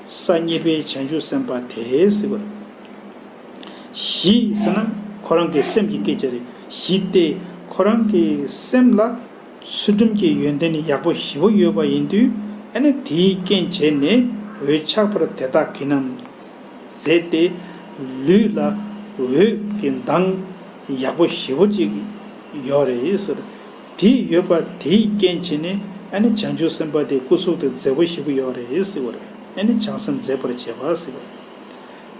ས་གཉིས་པའི་བྱང་ཆུབ་སེམས་དཔའ་དེ་ཟེར་བ་རེད། གཞི་ཟེར་ན་ཁོ་རང་གི་སེམས་ཀྱི་སྐད་ཆ་རེད། གཞི་སྟེ་ཁོ་རང་གི་སེམས་ལ་ཚུལ་ཁྲིམས་ཀྱི་ཡོན་ཏན་ནི་ཡག་པོ་ཞེ་པོ་ཡོད་པ་ཡིན་དུས། ཨ་ནི་དེའི་རྐྱེན་བྱས་ནས་འོད་ཆགས་པར་དེ་དག་གིས་ནམ་མཛེས་ཏེ། ལུས་ལ་འོད་ཀྱི་མདངས་ཡག་པོ་ཞེ་པོ་ཅིག་ཡོད་རེད་ཟེར། དེ་ཡོད་པ་དེའི་རྐྱེན་བྱས་ནས་ཨ་ནི་བྱང་ཆུབ་སེམས་དཔའ་དེ་སྐུ་གཟུགས་དེ་མཛེས་པོ་ཞེ་པོ་ཡོད་རེད་ཟེར་བ་རེད། ཨ་ནི་བྱང་སེམས་མཛེས་པར་བྱེད་པ་ཟེར་བ་རེད།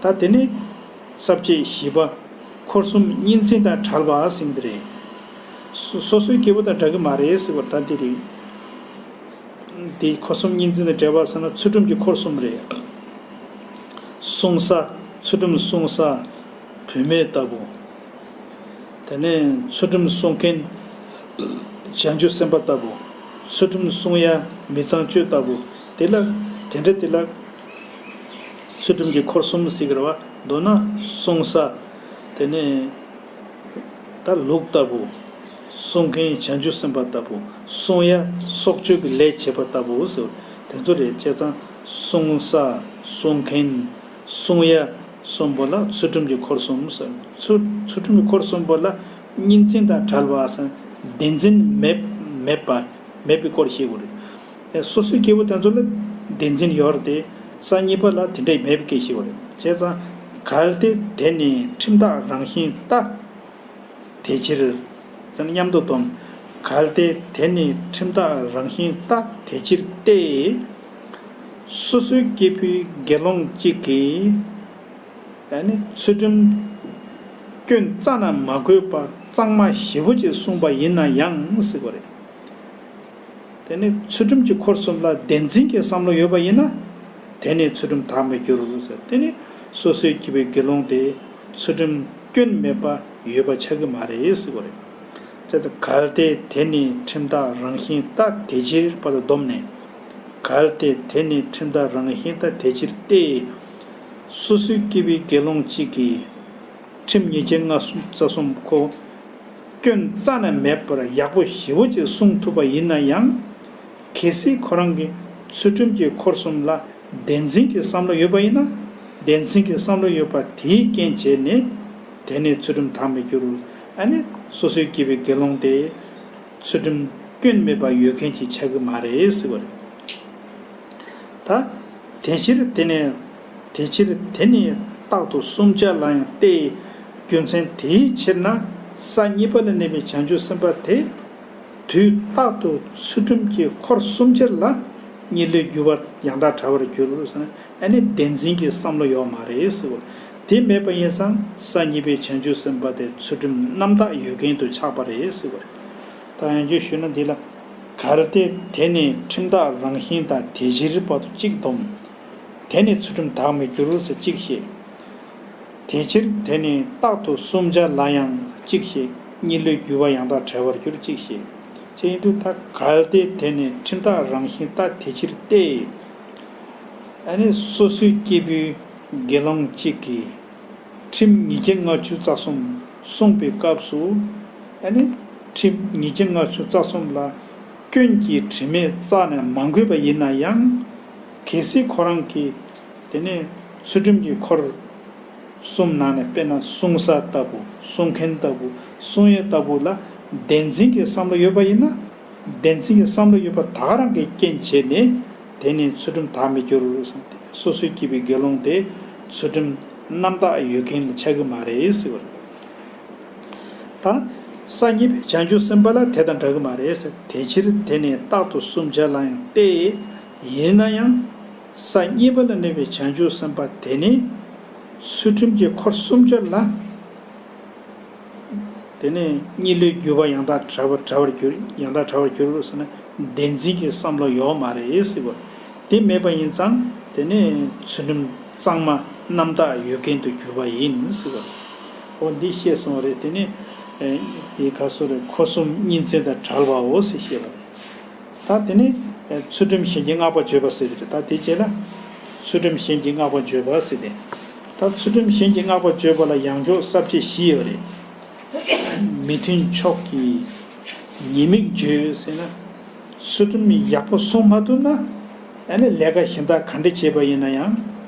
ད་དེ་ནས་ས་བཅད་བཞི་པ། འཁོར་གསུམ་གཉིས་འཛིན་དང་བྲལ་བ་ཟེར་གྱི་རེད། སོ་སོ་སོའི་སྐྱེ་བོ་དང་འདྲ་གི་མ་རེད་ཟེར་བ་ད་འདི་རེད། འདི་འཁོར་གསུམ་གཉིས་འཛིན་དང་བྲལ་བ་ཟེར་ན་ཚུལ་ཁྲིམས་ཀྱི་འཁོར་གསུམ་རེད། བསྲུང་ས། ཚུལ་ཁྲིམས་བསྲུང་ས། བུད་མེད་ལྟ་བུ། དེ་ནས་ཚུལ་ཁྲིམས་བསྲུང་མཁན་བྱང་ཆུབ་སེམས་དཔའ་ལྟ་བུ། ཚུལ་ཁྲིམས་བསྲུང་ཡ་མི་ཚངས་སྤྱོད་ལྟ་བུ། དེ་ལ་དེ་འདྲ་དེ་ལ་ཚུལ་ཁྲིམས་ཀྱི་འཁོར་གསུམ་ཟེར་གི་རེད་བ། མདོར་ན་བསྲུང་ས། དེ་ནས་ད་ལུག་ལྟ་བུ། བསྲུང་མཁན་བྱང་ཆུབ་སེམས་དཔའ་ལྟ་བུ། བསྲུང་ཡ་སྲོག་གཅོད་ཀྱི་ལས་བྱེད་པ་ལྟ་བུ་ཟེར། དེ་ཚོ་རེད། བྱས་ཙང་བསྲུང་ས། བསྲུང་མཁན། བསྲུང་ཡ་གསུམ་པོ་ལ་ཚུལ་ཁྲིམས་ཀྱི་འཁོར་གསུམ་ཟེར། ཚུལ་ཚུལ་ཁྲིམས་ཀྱི་འཁོར་གསུམ་པོ་ལ་གཉིས་འཛིན་དང་བྲལ་བ་ཟེར། བདེན་འཛིན་མེད་མེད་པ་མེད་པའི་སྐོར་བཤད་དགོས་རེད། སོ་སོའི་སྐྱེ་བོ་དེ་ཚོ་ལ་བདེན་འཛིན་ཡོད་རེད་དེ། ས་གཉིས་པ་ལ་དེ་འདྲ་མེད་པའི་སྐད་བཤད་དགོས་རེད། བྱས་ཙང་གལ་ཏེ་དེ་ནི་ཁྲིམས་བདག་རང་བཞིན་ལྟ། དེ་ཕྱིར། ཟེར་ན་མཉམ་དུ་སྡོམ། གལ་ཏེ་དེ་ནི་ཁྲིམས་བདག་རང་བཞིན་ལྟ་དེ་ཕྱིར་ཏེ། སོ་སོའི་སྐྱེ་བོའི་དགེ་སློང་གཅིག་གིས་ཨ་ནི་ཚུལ་ཁྲིམས་སྐྱོན་རྩ་ནས་མ་གོས་པ་གཙང་མ་ཞེ་པོ་ཅིག་གསུངས་པ་ཡིན་ན་ཡང་ཟེར་བ་རེད། དེ་ནི་ཚུལ་ཁྲིམས་ཀྱི་འཁོར་གསུམ་ལ་བདེན་འཛིན་གྱི་བསམ་བློ་ཡོད་པ་ཡིན་ན། དེ་ནི་ཚུལ་ཁྲིམས་དག་མི་འགྱུར་ཟེར། དེ་ནི་སོ་སོའི་སྐྱེ་བོའི་དགེ་སློང་དེ་ཚུལ་ཁྲིམས་སྐྱོན་མེད་པ་ཡོད་པ་ཆགས་ཀྱི་མ་རེད་ཟེར་བ་རེད། དེ་ལྟར་གལ་ཏེ་དེ་ནི་ཁྲིམས་བདག་རང་བཞིན་ལྟ་དེ་ཕྱིར་བར་དུ་བསྡོམས་ནས། གལ་ཏེ་དེ་ནི་ཁྲིམས་བདག་རང་བཞིན་ལྟ་དེ་ཕྱིར་ཏེ། སོ་སོའི་སྐྱེ་བོའི་དགེ་སློང་གཅིག་གིས། ཁྲིམས་ཉེས་བྱས་ལྔ་གསུམ་རྩ་གསུམ་ཁོ། སྐྱོན་རྩ་ནས་མེད་པར་ཡག་པོ་ཞེ་པོ་ཅིག་གསུངས་ཐུབ་པ་ཡིན་ན་ཡང་། གལ་སྲིད་ཁོ་རང་གིས་ཚུལ་ཁྲིམས་ཀྱི་འཁོར་གསུམ་ལ་བདེན་འཛིན་གྱི་བསམ་བློ་ཡོད་པ་ཡིན་ན། བདེན་འཛིན་གྱི་བསམ་བློ་ཡོད་པ་དེའི་རྐྱེན་བྱས་ནས། དེ་ནས་ཚུལ་ཁྲིམས་དག་མི་འགྱུར། ཨ་ནི་སོ་སོའི་སྐྱེ་བོའི་དགེ་སློང་དེ། ཚུལ་ཁྲིམས་སྐྱོན་མེད་པ་ཡོད་མཁན་ཅིག་ཆགས་ཀྱི་མ་རེད་ཟེར་བ་རེད། ད། དེ་ཕྱིར་དེ་ནི། དེ་ཕྱིར་དེ་ནི་རྟག་ཏུ་བསྲུང་བྱ་ལ་ཡང་སྟེ། རྒྱུ་མཚན་དེའི་ཕྱིར་ན་ས་གཉིས་པ་ལ་གནས་པའི་བྱང་ཆུབ་སེམས་དཔའ་དེ། དུས་རྟག་ཏུ་ཚུལ་ཁྲིམས་ཀྱི་འཁོར་གསུམ་ཆར་ལ་གཉིད་ལས་རྒྱུ་བ་ཡང་དག་བྲལ་བར་འགྱུར་ཟེར་ན། ཨ་ནི་བདེན་འཛིན་གྱི་བསམ་བློ་ཡོད་མ་རེད་ཟེར་བ། དེ་མེད་པ་ཡིན་ཙང་ས་གཉིས་པའི་བྱང་ཆུབ་སེམས་དཔའ་དེ་ཚུལ་ཁྲིམས་རྣམ་དག་ཡོད་མཁན་དུ་ཆགས་པ་རེད་ཟེར་བ་རེད། ད་ཡང་བསྐྱར་ཞུས་ན་འདི་ལ། གལ་ཏེ་དེ་ནི་ཁྲིམས་བདག་རང་བཞིན་དང་དེ་ཕྱིར་བར་དུ་གཅིག་སྡོམ། དེ་ནི་ཚུལ་ཁྲིམས་དག་མི་འགྱུར་ཟེར་གཅིག་བཤད། དེ་ཕྱིར་དེ་ནི་རྟག་ཏུ་བསྲུང་བྱ་ལ་ཡང་གཅིག་བཤད། གཉིད་ལས་རྒྱུ་བ་ཡང་དག་བྲལ་བར་འགྱུར་གཅིག་བཤད། ཅེས་ཡིན་དུས་ད་གལ་ཏེ་དེ་ནི་ཁྲིམས་བདག་རང་བཞིན་ལྟ་དེ་ཕྱིར་ཏེ། ཨ་ནི་སོ་སོའི་སྐྱེ་བོའི་དགེ་སློང་གཅིག་གིས། ཁྲིམས་ཉེས་བྱས་ལྔ་བཅུ་རྩ་གསུམ་གསུངས་པའི་སྐབས་སུ། ཨ་ནི་ཁྲིམས་ཉེས་བྱས་ལྔ་བཅུ་རྩ་གསུམ་ལ་སྐྱོན་གྱི་དྲི་མས་རྩ་ནས་མ་གོས་པ་ཡིན་ན་ཡང་། གལ་སྲིད་ཁོ་རང་གིས་དེ་ནས་ཚུལ་ཁྲིམས་ཀྱི་འཁོར་གསུམ་ནང་ནས་དཔེར་ན་བསྲུང་ས་ལྟ་བུ། བསྲུང་མཁན་ལྟ་བུ། བསྲུང་ཡས་ལྟ་བུ་ལ་བདེན་འཛིན་གྱི་བསམ་བློ་ཡོད་པ་ཡིན་ན། བདེན་འཛིན་གྱི་བསམ་བློ་ཡོད་པ་ད་ག་རང་གི་རྐྱེན་བྱས་ནས་དེ་ནི་ཚུལ་ཁྲིམས་དག་མི་འགྱུར་ཟེར་ཏེ། སོ་སོའི་སྐྱེ་བོའི་དགེ་སློང་དེ་ཚུལ་ཁྲིམས་རྣམ་དག་ཡོད་མཁན་ལ་ཆགས་ཀྱི་མ་རེད་ཟེར་བ་རེད། ད་ ས་གཉིས་པའི་བྱང་ཆུབ་སེམས་དཔའ་ལ་དེ་དང་འདྲ་གི་མ་རེད་ཟེར། དེ་ཕྱིར་དེ་ནི་རྟག་ཏུ་བསྲུང་བྱ་ལ་ཡང་སྟེ། ཡིན་ན་ཡང་། ས་གཉིས་པ་ལ་གནས་པའི་བྱང་ཆུབ་སེམས་དཔའ་དེ་ནི། ཚུལ་ཁྲིམས་ཀྱི་འཁོར་གསུམ་སྦྱོར་ལ། དེ་ནས་གཉིས་ལས་གྱུར་པ་ཡང་དག་བྲལ་བར་བྲལ་བར་གྱུར། ཡང་དག་བྲལ་བར་གྱུར་ཟེར་ན། བདེན་འཛིན་གྱི་བསམ་བློ་ཡོད་མ་རེད་ཟེར་བ། དེ་མེད་པ་ཡིན་ཙང་དེ་ནས་ཚུལ་ཁྲིམས་གཙང་མ་རྣམ་དག་ཡོད་མཁན་དུ་གྱུར་པ་ཡིན་ཟེར་བ། འོ་འདི་ཤེས་སོང་བ་རེད། དེ་ནས་ཨེ་དེ་ག་སོ་རེད། འཁོར་གསུམ་གཉིས་འཛིན་དང་བྲལ་བའོ་ཟེར་བཤད་པ་རེད། ད་དེ་ནས་ཚུལ་ཁྲིམས་གཞན་གྱིས་བསྔགས་པ་བརྗོད་པ་ཟེར་དེ་རེད། ད་དེ་རྗེས་ལ་ཚུལ་ཁྲིམས་གཞན་གྱིས་བསྔགས་པ་བརྗོད་པ་ཟེར་ཏེ། ད་ཚུལ་ཁྲིམས་གཞན་གྱིས་བསྔགས་པ་བརྗོད་པ་ལ་ཡང་འཇོག་ས་བཅད་བཞི་ཡོད་རེད། མི་མཐུན་ཕྱོགས་ཀྱི་ཉེས་དམིགས་བརྗོད་ཟེར་ན། ཚུལ་ཁྲིམས་ཡག་པོ་སྲུང་མ་ཐུབ་ན། ཨ་ནི་ལས་ཀ་གཞན་དག་ག་འདྲ་བྱས་པ་ཡིན་ན་ཡང་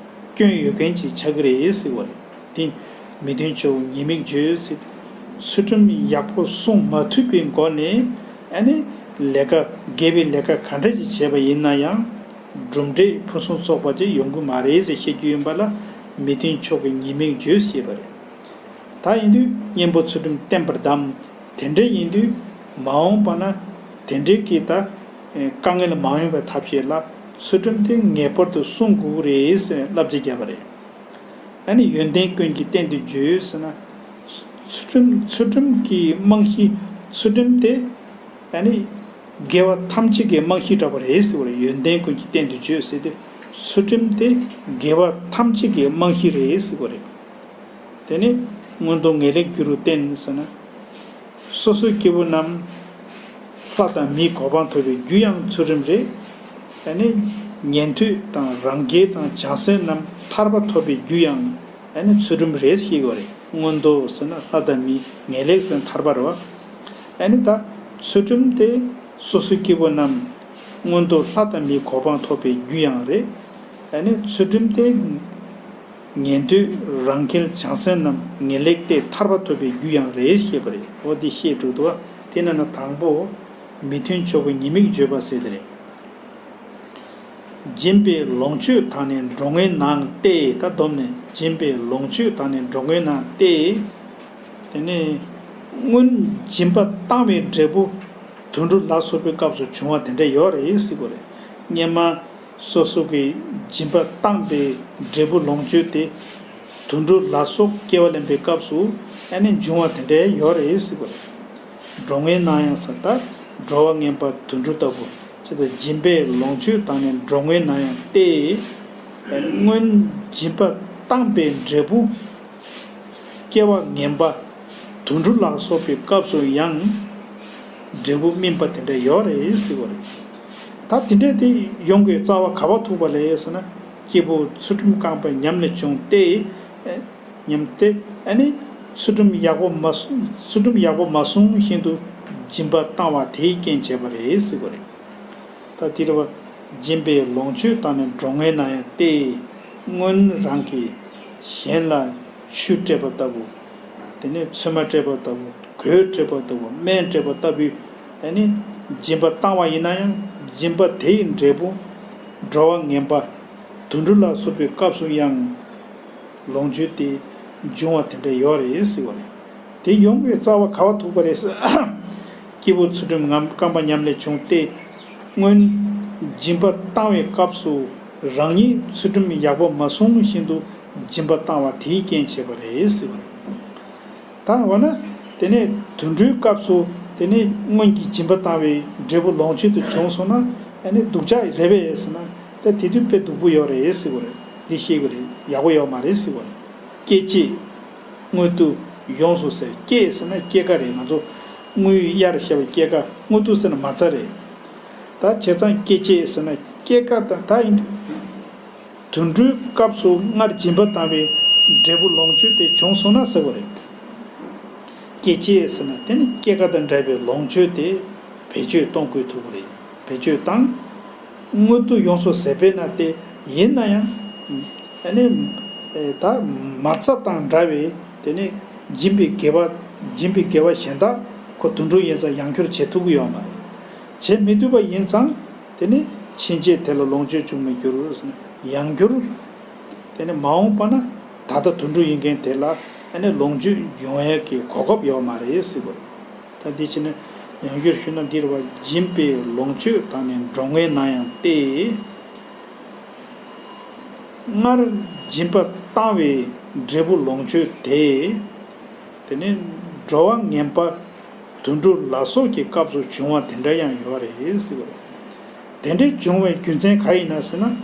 སྐྱོན་ཡོད་མཁན་ཅིག་ཆགས་ཀྱི་རེད་ཟེར་བ་རེད། དེ་མི་མཐུན་ཕྱོགས་ཉེས་དམིགས་བརྗོད་ཟེར། ཚུལ་ཁྲིམས་ཡག་པོ་སྲུང་མ་ཐུབ་པའི་སྒོ་ནས་ཨ་ནི་ལས་ཀ་དགེ་བའི་ལས་ཀ་ག་འདྲ་ཞིག་བྱས་པ་ཡིན་ན་ཡང་གྲུབ་འབྲས་ཕུན་སུམ་ཚོགས་པ་ཅིག་ཡོང་གི་མ་རེད་ཟེར་བཤད་རྒྱུ་ཡིན་པ་ལ་མི་མཐུན་ཕྱོགས་ཀྱི་ཉེས་དམིགས་བརྗོད་ཞེས་པ་རེད། ད་ཡིན་དུས་གཉེན་པོ་ཚུལ་ཁྲིམས་བསྟེན་པར་གདམས། དེ་འདྲ་ཡིན་དུས་མ་འོངས་པ་ན་དེ་འདྲའི་གི་ད་དཀའ་ངལ་མ་ཡོང་བའི་ཐབས་ཤེས་ལ་ཚུལ་ཁྲིམས་དེ་ངེས་པར་དུ་སྲུང་དགོས་ཀྱི་རེད་ཟེར་བསླབ་བྱ་བརྒྱབ་པ་རེད། ཨ་ནི་ཡོན་ཏན་ཀུན་གྱི་རྟེན་དུ་བརྗོད་ཟེར་ན། ཚུལ་ཁྲིམས་ཚུལ་ཁྲིམས་ཀྱི་རྨང་གཞི། ཚུལ་ཁྲིམས་དེ་ཨ་ནི་དགེ་བ་ཐམས་ཅད་ཀྱི་རྨང་གཞི་འདྲ་པོ་རེད་ཟེར་བ་རེད། ཡོན་ཏན་ཀུན་གྱི་རྟེན་དུ་བརྗོད་ཟེར་ཏེ། ཚུལ་ཁྲིམས་དེ་དགེ་བ་ཐམས་ཅད་ཀྱི་རྨང་གཞི་རེད་ཟེར་བ་རེད། དེ་ནི་མངོན་མཐོ་ངེས་ལེགས་རྒྱུ་རུ་བསྟན་ཟེར་ན། སོ་སོའི་སྐྱེ་བོ་རྣམས་ལྷ་དང་མིའི་གོ་འཕང་ཐོབ་པའི་རྒྱུ་ཡང་ཚུལ་ཁྲིམས་རེད། ཨ་ནི་ཉན་ཐོས་དང་རང་རྒྱལ་དང་བྱང་སེམས་རྣམས་ཐར་པ་ཐོབ་པའི་རྒྱུ་ཡང་ཨ་ནི་ཚུལ་ཁྲིམས་རེད་ཞེས་པ་རེད། མངོན་མཐོ་ཟེར་ན་ལྷ་དང་མི། ངེས་ལེགས་ཟེར་ན་ཐར་པ་རེད་བ། ཨ་ནི་ད་ཚུལ་ཁྲིམས་དེ་སོ་སོའི་སྐྱེ་བོ་རྣམས་མངོན་མཐོ་ལྷ་དང་མིའི་གོ་འཕང་ཐོབ་པའི་རྒྱུ་ཡང་རེད། ཨ་ནི་ཚུལ་ཁྲིམས་དེ་ཉན་ཐོས་རང་རྒྱལ་བྱང་སེམས་རྣམས་ངེས་ལེགས་ཏེ་ཐར་པ་ཐོབ་པའི་རྒྱུ་ཡང་རེད་ཞེས་པ་རེད། འོ་འདི་བཤད་འགྲོ་འདུག་བ། དེ་ནང་ན་དང་པོ་མི་མཐུན་ཕྱོགས་ཀྱི་ཉེས་དམིགས་བརྗོད་པ་ཟེར་དེ་རེད། སྦྱིན་པའི་ལོངས་སྤྱོད་དག་ནི་འགྲོ་ལྔའི་ནང་སྟེ། ད་སྡོམ་ནས་སྦྱིན་པའི་ལོངས་སྤྱོད་དག་ནི་འགྲོ་ལྔའི་ནང་སྟེ། དེ་ནས་སྔོན་སྦྱིན་པ་བཏང་བའི་འབྲས་བུ་དུད་འགྲོ་ལ་སོགས་པའི་སྐབས་སུ་བྱུང་བ་དེ་འདྲ་ཡོད་རེད་ཟེར་བ་རེད། སྔོན་མ་སོ་སོ་གི་སྦྱིན་པ་བཏང་པའི་འབྲས་བུ་ལོངས་སྤྱོད་དེ་དུད་འགྲོ་ལ་སོགས་སྐྱེ་བ་ལེན་པའི་སྐབས་སུ་ཨ་ནི་འབྱུང་བ་དེ་འདྲ་ཡོད་རེད་ཟེར་བ་རེད། འགྲོ་ལྔའི་ནང་ཡང་ཟེར་ད་འགྲོ་བ་ངན་པ་དུད་འགྲོ་ལྟ་བུ། ཇི་ལྟར་སྦྱིན་པའི་ལོངས་སྤྱོད་དག་ནི་འགྲོ་ལྔའི་ནང་ཡང་སྟེ། སྔོན་སྦྱིན་པ་བཏང་པའི་འབྲས་བུ་སྐྱེ་བ་ངན་པ་དུད་འགྲོ་ལ་སོགས་པའི་སྐབས་སུ་ཡང་འབྲས་བུ་སྨིན་པ་དེ་འདྲ་ཡོད་རེད་ཟེར་བ་རེད། ད་དེ་འདྲ་དེ་ཡོང་གི་རྩ་བ་ག་པར་ཐུག་པ་ལས་ཟེར་ན། སྐྱེས་བུ་ཚུལ་ཁྲིམས་རྐང་པ་ཉམས་ལས་བྱུང་སྟེ། ཉམས་ཏེ་ཨ་ནི་ཚུལ་ཁྲིམས་ཡག་པོ་མ་སྲུང་། ཚུལ་ཁྲིམས་ཡག་པོ་མ་སྲུང་བཞིན་དུ་སྦྱིན་པ་བཏང་བ་དེའི་རྐྱེན་བྱས་པ་རེད་ཟེར་བ་རེད། ད་དེ་རེད་བ། སྦྱིན་པའི་ལོངས་སྤྱོད་དག་ནི་འགྲོ་ལྔའི་ནང་ཡང་སྟེ། སྔོན་རང་གིས་གཞན་ལ་ཆུ་སྤྲད་པ་ལྟ་བུ། དེ་ནས་ཚོད་མ་སྤྲད་པ་ལྟ་བུ། གོས་སྤྲད་པ་ལྟ་བུ། སྨན་སྤྲད་པ་ལྟ་བུའི་ཨ་ནི་སྦྱིན་པ་བཏང་བ་ཡིན་ན་ཡང་སྦྱིན་པ་དེའི་འབྲས་བུ་འགྲོ་བ་ངན་པ་དུད་འགྲོ་ལ་སོགས་པའི་སྐབས་སུ་ཡང་ལོངས་སྤྱོད་དེ་འབྱུང་བ་དེ་འདྲ་ཡོད་རེད་ཟེར་བ་རེད། དེ་ཡོང་བའི་རྩ་བ་ག་པར་ཐུག་པ་རེད་ཟེར། སྐྱེས་བུ་ཚུལ་ཁྲིམས་ངམ་རྐང་པ་ཉམས་ལས་བྱུང་སྟེ། སྔོན་སྦྱིན་པ་བཏང་བའི་སྐབས་སུ་རང་ཉིད་ཚུལ་ཁྲིམས་ཡག་པོ་མ་སྲུང་བཞིན་དུ་སྦྱིན་པ་བཏང་བ་དེའི་རྐྱེན་བྱས་པ་རེད་ཟེར་བ་རེད། ད་འོ་ན་དེ་ནས་དུད་འགྲོའི་སྐབས་སུ་དེ་ནས་སྔོན་གྱི་སྦྱིན་པ་བཏང་བའི་འབྲས་བུ་ལོངས་སྤྱོད་དུ་བྱུང་སོང་ན་ཨ་ནི་སྡུག་ཅག་རེད་པས་ཟེར་ན། ད་དེ་དུས་དཔེ་སྡུག་པོ་ཡོད་རེད་ཟེར་བ་རེད། འདི་ཤེས་དགོས་རེད། ཡག་པོ་ཡོད་མ་རེད་ཟེར་བ་རེད། སྐྱེ་བཅས་དངོས་དུ་ཡོངས་སུ་ཟད། སྐྱེ་ཟེར་ན་སྐྱེ་རྒ་རེད། ང་ཚོ་དངུལ་གཡར་བཤད་པའི་སྐྱེ་རྒ། དངོས་དུ་ཟེར་ན་མ་རྩ་རེད། ད་བྱས་ཙང་སྐྱེ་བཅས་ཟེར་ན་སྐྱེ་རྒ་དང་ད་ཡིན་དུས། དུད་འགྲོའི་སྐབས་སུ་སྔར་སྦྱིན་པ་བཏང་བའི་འབྲས་བུ་ལོངས་སྤྱོད་དེ་བྱུང་སོང་ན་ཟེར་བ་རེད། སྐྱེ་བཅས་ཟེར་ན་དེ་ནི་སྐྱེ་རྒ་དང་འབྲེལ་བའི་ལོངས་སྤྱོད་དེ་བེད་སྤྱོད་གཏོང་དགོས་ཐུག་པ་རེད། བེད་སྤྱོད་བཏང་། དངོས་དུ་ཡོངས་སུ་ཟད་པས་ན་སྟེ། ཡིན་ན་ཡང་ཨ་ནི་ད་མ་རྩ་དང་འདྲ་བའི་དེ་ནི་སྦྱིན་པའི་དགེ་བ། སྦྱིན་པའི་དགེ་བ་གཞན་དག་ཁོ་དུད་འགྲོ་ཡིན་ཙང་ཡང་བསྐྱར་བྱེད་ཐུབ་ཀྱི་ཡོད་མ་རེད། བྱེད་མི་ཐུབ་པ་ཡིན་ཙང་དེ་ནི་ཕྱིན་ཆད་དེ་ལ་ལོངས་སྤྱོད་འབྱུང་མི་འགྱུར། ཡང་བསྐྱར་དེ་ནི་མ་འོངས་པ་ན་ད་ལྟ་དུད་འགྲོ་ཡིན་མཁན་དེ་ལ་ཨ་ནི་ལོངས་སྤྱོད་འབྱུང་ཡས་ཀྱི་གོ་སྐབས་ཡོད་མ་རེད་ཟེར་བ་རེད། ད་འདི་བྱས་ན་ཡང་བསྐྱར་ཞུས་ན་འདིར་བ་སྦྱིན་པའི་ལོངས་སྤྱོད་དང་ནི་འགྲོ་ངེས་ན་ཡང་སྟེ། སྔར་སྦྱིན་པ་བཏང་བའི་འབྲས་བུ་ལོངས་སྤྱོད་དེ། དེ་ནི་འགྲོ་བ་ངན་པ་དུད་འགྲོ་ལ་སོགས་ཀྱི་སྐབས་སུ་བྱུང་བ་དེ་འདྲ་ཡང་ཡོད་རེད་ཟེར་བ་རེད། དེ་འདྲའི་བྱུང་བའི་རྒྱུ་མཚན་ག་ཡིན་ན་ཟེར་ན།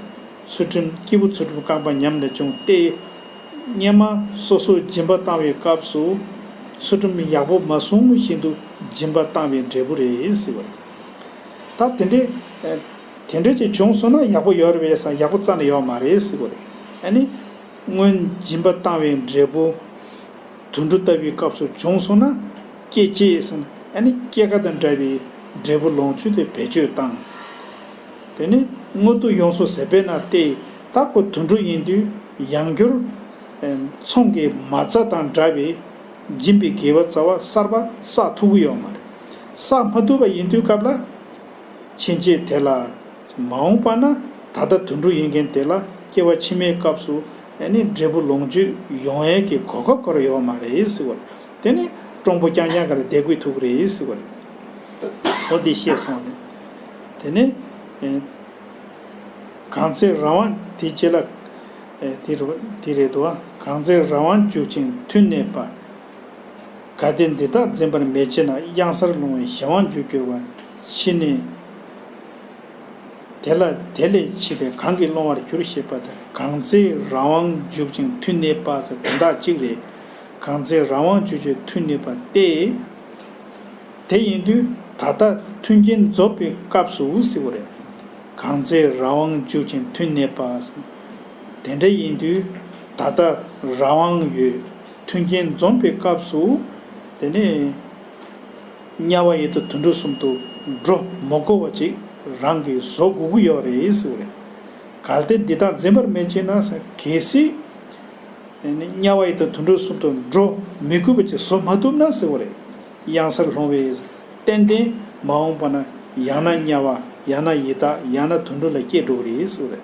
ཚུལ་ཁྲིམས་སྐྱེས་བུ་ཚུལ་ཁྲིམས་རྐང་པ་ཉམས་ནས་བྱུང་སྟེ། སྔོན་མ་སོ་སོས་སྦྱིན་པ་བཏང་བའི་སྐབས་སུ་ཚུལ་ཁྲིམས་ཡག་པོ་མ་སྲུང་བཞིན་དུ་སྦྱིན་པ་བཏང་བའི་འབྲས་བུ་རེད་ཟེར་བ་རེད། ད་དེ་འདྲའི་དེ་འདྲ་ཅིག་བྱུང་སོང་ན་ཡག་པོ་ཡོད་རེད་པས་ཟེར་ན་ཡག་པོ་རྩ་ནས་ཡོད་མ་རེད་ཟེར་བ་རེད། ཨ་ནི་སྔོན་སྦྱིན་པ་བཏང་བའི་འབྲས་བུ། དུད་འགྲོ་ལྟ་བུའི་སྐབས་སུ་བྱུང་སོང་ན་སྐྱེ་བྱེད་ཟེར་ན་ཨ་ནི་སྐྱེ་རྒ་དང་འདྲ་བའི་འབྲས་བུ་ལོངས་སྤྱོད་དེ་བེད་སྤྱོད་བཏང་། དེ་ནི་དངོས་དུ་ཡོངས་སུ་ཟད་པས་ན་སྟེ། ད་ཁོ་དུད་འགྲོ་ཡིན་དུས་ཡང་བསྐྱར་ཚོང་གི་མ་རྩ་དང་འདྲ་བའི་སྦྱིན་པའི་དགེ་བ་རྩ་བ་གསར་པ་བསགས་ཐུབ་ཀྱི་ཡོད་མ་རེད། བསགས་མ་ཐུབ་པ་ཡིན་དུས་སྐབས་ལ། ཕྱིན་ཆད་དེ་ལ། མ་འོངས་པ་ན་ད་ལྟ་དུད་འགྲོ་ཡིན་མཁན་དེ་ལ་སྐྱེ་བ་ཕྱི་མའི་སྐབས་སུ་ཨ་ནི་འབྲས་བུ་ལོངས་སྤྱོད་ཡོང་ཡས་ཀྱི་གོ་སྐབས་ཁོ་ར་ཡོད་མ་རེད་ཟེར་བ་རེད། དེ་ནི་གྲོང་པོ་རྐྱང་རྐྱང་ག་ལ་བསྡད་དགོས་ཐུག་གི་རེད་ཟེར་བ་རེད། འོ་འདི་བཤད་སོང་ནས། དེ་ནི་ཨེ། གང་ཚེ་རང་དབང་དེ་རྗེས་ལ་ཨེ་དེ་རུ་དེ་རེད་དོ། གང་ཚེ་རང་དབང་འཇུག་ཅིང་མཐུན་གནས་པ། གལ་ཏེ་འདི་དག་འཛིན་པར་མི་བྱེད་ན་གཡང་སར་ལྷུང་བས་གཞན་དབང་འཇུག་འགྱུར་བ། ཕྱིས་ནས་དེ་ལ་དེ་ལས་ཕྱིས་ལས་གང་གིས་སློང་བར་འགྱུར་ཞེས་པ་དང་། གང་ཚེ་རང་དབང་འཇུག་ཅིང་མཐུན་གནས་པ་ཟེར་དོན་དག་གཅིག་རེད། གང་ཚེ་རང་དབང་འཇུག་ཅིང་མཐུན་གནས་པ་སྟེ། དེ་ཡིན་དུས་ད་ལྟ་མཐུན་རྐྱེན་རྫོགས་པའི་སྐབས་སུ་ཟེར་བ་རེད། གང་ཚེ་རང་དབང་འཇུག་ཅིང་མཐུན་གནས་པ། དེ་འདྲ་ཡིན་དུས་ད་ལྟ་རང་དབང་ཡོད། མཐུན་རྐྱེན་འཛོམས་པའི་སྐབས་སུ། དེ་ནས་དམྱལ་བ་ཡི་དྭགས་དུད་འགྲོ་གསུམ་དུ་འགྲོ་མི་དགོས་པ་ཅིག་རང་གིས་བཟོ་དགོས་ཀྱི་ཡོད་རེད་ཟེར་བ་རེད། གལ་ཏེ་འདི་དག་འཛིན་པར་མི་བྱེད་ན་གལ་སྲིད། དམྱལ་བ་ཡི་དྭགས་དུད་འགྲོ་གསུམ་དུ་འགྲོ་མི་དགོས་པ་ཅིག་བཟོ་མ་ཐུབ་ན་ཟེར་བ་རེད། གཡང་སར་ལྷུང་བས། ཏན་ཏན་མ་འོངས་པ་ན་ཡང་ན་དམྱལ་བ། ཡང་ན་ཡི་དྭགས། ཡང་ན་དུད་འགྲོ་ལ་སྐྱེ་འགྲོ་གི་རེད་ཟེར་བ་རེད།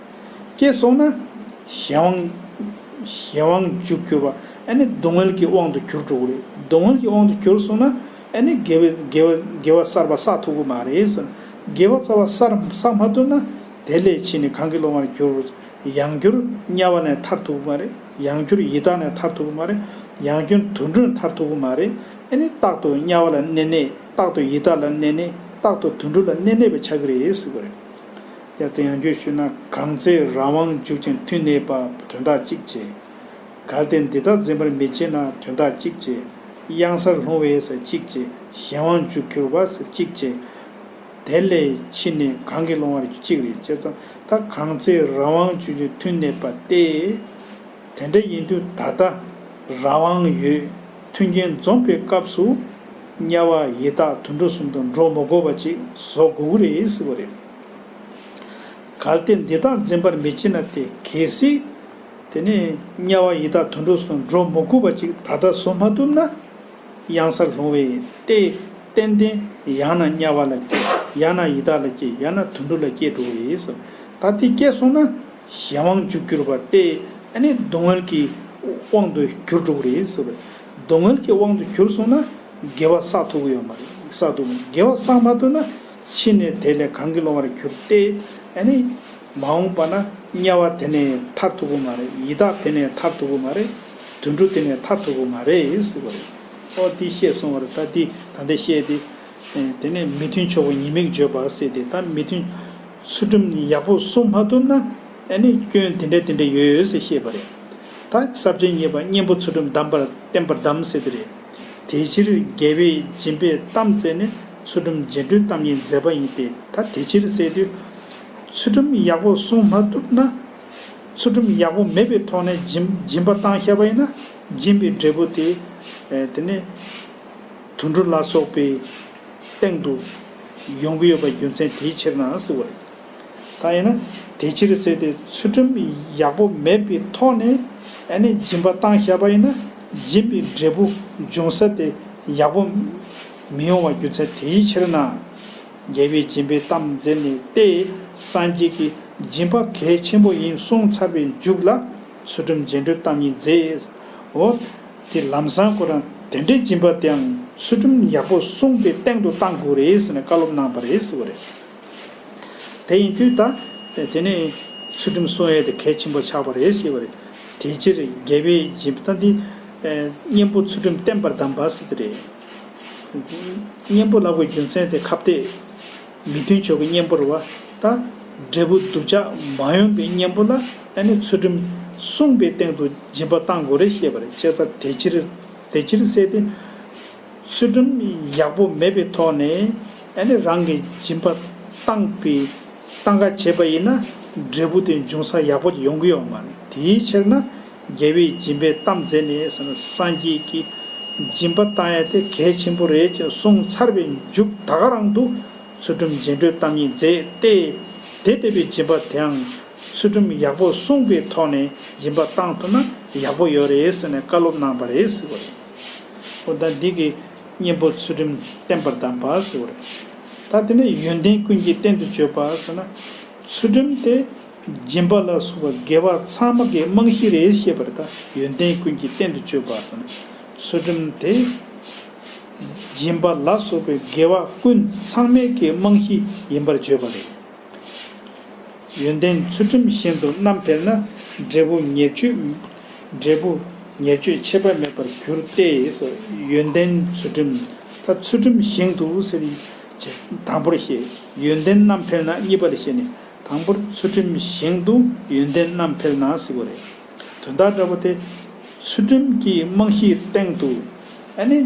སྐྱེས་སོང་ན་གཞན་དབང་གཞན་དབང་འཇུག་གྱུར་པ་ཨ་ནི་སྡུག་བསྔལ་གྱི་དབང་དུ་གྱུར་འགྲོ་གི་རེད། སྡུག་བསྔལ་གྱི་དབང་དུ་གྱུར་སོང་ན་ཨ་ནི་དགེ་བའི་དགེ་བ་དགེ་བ་གསར་པ་བསགས་ཐུབ་ཀྱི་མ་རེད་ཟེར། དགེ་བ་རྩ་བ་གསར་བསགས་མ་ཐུབ་ན་དེ་ལས་ཕྱིས་ནས་གང་གིས་སློང་བར་འགྱུར། ཡང་བསྐྱར་དམྱལ་བ་ནས་ཐར་ཐུབ་ཀྱི་མ་རེད། ཡང་བསྐྱར་ཡི་དྭགས་ནས་ཐར་ཐུབ་ཀྱི་མ་རེད། ཡང་བསྐྱར་དུད་འགྲོ་ནས་ཐར་ཐུབ་ཀྱི་མ་རེད། ཨ་ནི་རྟག་ཏུ་དམྱལ་བ་ལ་གནས་གནས། རྟག་ཏུ་ཡི་དྭགས་ལ་གནས་གནས། རྟག་ཏུ་དུད་འགྲོ་ལ་གནས་གནས་པ་ཆགས་ཀྱི་རེད་ཟེར་བ་རེད། ཡ་དེ་ཡང་བསྐྱར་ཞུས་ན་གང་ཚེ་རང་དབང་འཇུག་ཅིང་མཐུན་གནས་པ་དོན་དག་གཅིག་བྱས། གལ་ཏེ་འདི་དག་འཛིན་པར་མི་བྱེད་ན་དོན་དག་གཅིག་བྱས། གཡང་སར་ལྷུང་བས་ཟེར་གཅིག་བྱས། གཞན་དབང་འཇུག་གྱུར་པ་ཟེར་གཅིག་བྱས། དེ་ལས་ཕྱིས་ནས་གང་གིས་སློང་བར་གཅིག་རེད་བྱས་ཙང་ད་གང་ཚེ་རང་དབང་འཇུག་ཅིང་མཐུན་གནས་པ་སྟེ། དེ་འདྲ་ཡིན་དུས་ད་ལྟ་རང་དབང་ཡོད། མཐུན་རྐྱེན་འཛོམས་པའི་སྐབས་སུ་དམྱལ་བ་ཡི་དྭགས་དུད་འགྲོ་གསུམ་དུ་འགྲོ་མི་དགོས་པ་ཅིག་བཟོ་དགོས་ཀྱི་རེད་ཟེར་བ་རེད། གལ་ཏེ་འདི་དག་འཛིན་པར་མི་བྱེད་ན་སྟེ་གལ་སྲིད། དེ་ནས་དམྱལ་བ་ཡི་དྭགས་དུད་འགྲོ་གསུམ་འགྲོ་མི་དགོས་པ་ཅིག་ད་ལྟ་བཟོ་མ་ཐུབ་ན། གཡང་སར་ལྷུང་བས་ཏེ། ཏན་ཏན་ཡང་ན་དམྱལ་བ་ལ་སྐྱེ། ཡང་ན་ཡི་དྭགས་ལ་སྐྱེ། ཡང་ན་དུད་འགྲོ་ལ་སྐྱེ་འགྲོ་གི་རེད་ཟེར། ད་དེ་སྐྱེས་སོང་ན་གཞན་དབང་འཇུག་གྱུར་པ་སྟེ། ཨ་ནི་སྡུག་བསྔལ་གྱི་དབང་དུ་གྱུར་འགྲོ་གི་རེད་ཟེར། སྡུག་བསྔལ་གྱི་དབང་དུ་གྱུར་སོང་ན་དགེ་བ་བསགས་ཐུབ་ཀྱི་ཡོད་མ་རེད། བསགས་ཐུབ་མ་རེད། དགེ་བ་བསགས་མ་ཐུབ་ན་ཕྱིས་ནས་དེ་ལས་གང་གིས་སློང་བར་འགྱུར་ཏེ། ཨ་ནི། མ་འོངས་པ་ན་དམྱལ་བ་དེ་ནས་ཐར་ཐུབ་ཀྱི་མ་རེད། ཡི་དྭགས་དེ་ནས་ཐར་ཐུབ་ཀྱི་མ་རེད། དུད་འགྲོ་དེ་ནས་ཐར་ཐུབ་ཀྱི་མ་རེད་ཟེར་བ་རེད། ཨོ་དེ་བཤད་སོང་བ་རེད། ད་དེ་ད་ལྟ་བཤད་དེ། ཨེ་དེ་ནས་མི་མཐུན་ཕྱོགས་པ་ཉེས་དམིགས་བརྗོད་པ་ཟེར་ཏེ་ད་མི་མཐུན། ཚུལ་ཁྲིམས་ཡག་པོ་སྲུང་མ་ཐུབ་ན་ཨ་ནི་སྐྱོན་དེ་འདྲ་དེ་འདྲ་ཡོད་ཡོད་ཟེར་བཤད་པ་རེད། ད་ས་བཅད་གཉིས་པ་གཉེན་པོ་ཚུལ་ཁྲིམས་བསྡམས་པར་བསྟེན་པར་གདམས་ཟེར་དེ་རེད། དེ་ཕྱིར་རྒྱལ་བས་སྦྱིན་པའི་གཏམ་བཙལ་ནས་ཚུལ་ཁྲིམས་རྗེས་འགྲོའི་གཏམ་གཉིས་མཛད་པ་ཡིན་ཏེ། ད་དེ་ཕྱིར་ཟེར་དུས། ཚུལ་ཁྲིམས་ཡག་པོ་སྲུང་མ་ཐུབ་ན། ཚུལ་ཁྲིམས་ཡག་པོ་མེད་པའི་ཐོག་ནས་སྦྱིན་སྦྱིན་པ་བཏང་བཞག་པ་ཡིན་ན། སྦྱིན་པའི་འབྲས་བུ་དེ། ཨེ་དེ་ནས་དུད་འགྲོ་ལ་སོགས་པའི་སྟེང་དུ་ཡོང་གི་ཡོད་པའི་རྒྱུ་མཚན་དེའི་ཕྱིར་ན་ཟེར་བ་རེད། ད་ཡིན་ན་དེ་ཕྱིར་ཟེར་ཏེ་ཚུལ་ཁྲིམས་ཡག་པོ་མེད་པའི་ཐོག་ནས་ཨ་ནི་སྦྱིན་པ་བཏང་བཞག་པ་ཡིན་ན་སྦྱིན་པའི་འབྲས་བུ་འབྱུང་ས་དེ་ཡག་པོ་མི་ཡོང་བའི་རྒྱུ་མཚན་དེའི་ཕྱིར་ན། རྒྱལ་བས་སྦྱིན་པའི་གཏམ་མཛད་ནས་ཏེ། སངས་རྒྱས་ཀྱིས་སྦྱིན་པ་གལ་ཆེན་པོ་ཡིན་གསུངས་ཚར་བའི་མཇུག་ལ་ཚུལ་ཁྲིམས་རྗེས་འགྲོའི་གཏམ་གཉིས་མཛད། འོ། དེ་ལམ་སང་ཁོ་རང་དེ་འདྲའི་སྦྱིན་པ་དེའང་ ཚུལ་ཁྲིམས་ཡག་པོ་སྲུང་བའི་སྟེང་དུ་བཏང་དགོས་རེད་ཟེར་ནས་བཀའ་སློབ་གནང་བ་རེད་ཟེར་བ་རེད། དེ་ཡིན་དུས་ད་དེ་ནས་ཚུལ་ཁྲིམས་སྲུང་ཡས་དེ་གལ་ཆེན་པོ་ཆགས་པ་རེད་ཞེས་པ་རེད། དེ་ཕྱིར་རྒྱལ་བས་སྦྱིན་པ་ད་འདི་གཉེན་པོ་ཚུལ་ཁྲིམས་བསྟེན་པར་གདམས་པ་ཟེར་དེ་རེད། གཉེན་པོ་ལབ་པའི་རྒྱུ་མཚན་དེ་ཁ་གཏད། མི་མཐུན་ཕྱོགས་ཀྱི་གཉེན་པོ་རེད་བ། ད་འབྲས་བུ་སྡུག་ཅག་མ་ཡོང་པའི་གཉེན་པོ་ལ་ཨ་ནི་ཚུལ་ཁྲིམས་སྲུང་བའི་སྟེང་དུ་སྦྱིན་པ་བཏང་དགོས་རེད་ཞེས་པ་རེད། བྱས་ཙང་དེ་ཕྱིར་དེ་ཕྱིར་ཟེར་ཏེ། ཚུལ་ཁྲིམས་ཡག་པོ་མེད་པའི་ཐོག་ནས་ཨ་ནི་རང་གི་སྦྱིན་པ་བཏང་པའི་བཏང་ག་བྱས་པ་ཡིན་ན་འབྲས་བུ་དེ་འབྱུང་ས་ཡག་པོ་ཡོང་གི་ཡོད་མ་རེད། དེའི་ཕྱིར་ན་རྒྱལ་བས་སྦྱིན་པའི་གཏམ་མཛད་ནས་ཟེར་ན་སངས་རྒྱས་ཀྱིས་སྦྱིན་པ་བཏང་ཡ་དེ་གལ་ཆེན་པོ་རེད་ཅེས་གསུངས་ཚར་བའི་མཇུག་ད་ག་རང་དུ། ཚུལ་ཁྲིམས་རྗེས་འགྲོའི་གཏམ་སྙན་མཛད་དེ། དེ་ལྟ་བུའི་སྦྱིན་པ་དེའང་ཚུལ་ཁྲིམས་ཡག་པོ་སྲུང་བའི་ཐོག་ནས་སྦྱིན་པ་བཏང་ཐུབ་ན་ཡག་པོ་ཡོད་རེད་ཟེར་ནས་བཀའ་སློབ་གནང་བ་རེད་ཟེར་བ་རེད། འོ་ད་འདི་གི་གཉེན་པོ་ཚུལ་ཁྲིམས་བསྟེན་པར་གདམས་པ་ཟེར་བ་རེད། ད་དེ་ནས་ཡོན་ཏན་ཀུན་གྱི་རྟེན་དུ་བརྗོད་པ་ཟེར་ན། ཚུལ་ཁྲིམས་དེ་སྦྱིན་པ་ལ་སོགས་པ་དགེ་བ་ཚང་མ་གི་རྨང་གཞི་རེད་ཞེས་པ་རེད། ད་ཡོན་ཏན་ཀུན་གྱི་རྟེན་དུ་བརྗོད་པ་ཟེར་ན། ཚུལ་ཁྲིམས་དེ། སྦྱིན་པ་ལ་སོགས་པའི་དགེ་བ་ཀུན་ཚང་མའི་གི་རྨང་གཞི་ཡིན་པར་བརྗོད་པ་རེད། ཡོན་ཏན་ཚུལ་ཁྲིམས་ཞིང་དུ་བསྣམས་འཕེལ་ན། འབྲས་བུ་ཉེར་སྤྱོད། འབྲས་བུ་ཉེར་སྤྱོད་ཆད་པ་མེད་པར་འགྱུར་ཏེ། ཡོན་ཏན་ཚུལ་ཁྲིམས། ད་ཚུལ་ཁྲིམས་ཞིང་དུ་ཟེར་ཡིན་དང་པོར་བཤད། ཡོན་ཏན་བསྣམས་འཕེལ་ན་གཉིས་པ་ལ་བཤད་ནས། དང་པོར་ཚུལ་ཁྲིམས་ཞིང་དུ་ཡོན་ཏན་བསྣམས་འཕེལ་ན་ཟེར་བ་རེད། དོན་དག་འདྲ་པོ་དེ། ཚུལ་ཁྲིམས་ཀྱི་རྨང་གཞིའི་སྟེང་དུ། ཨ་ནི།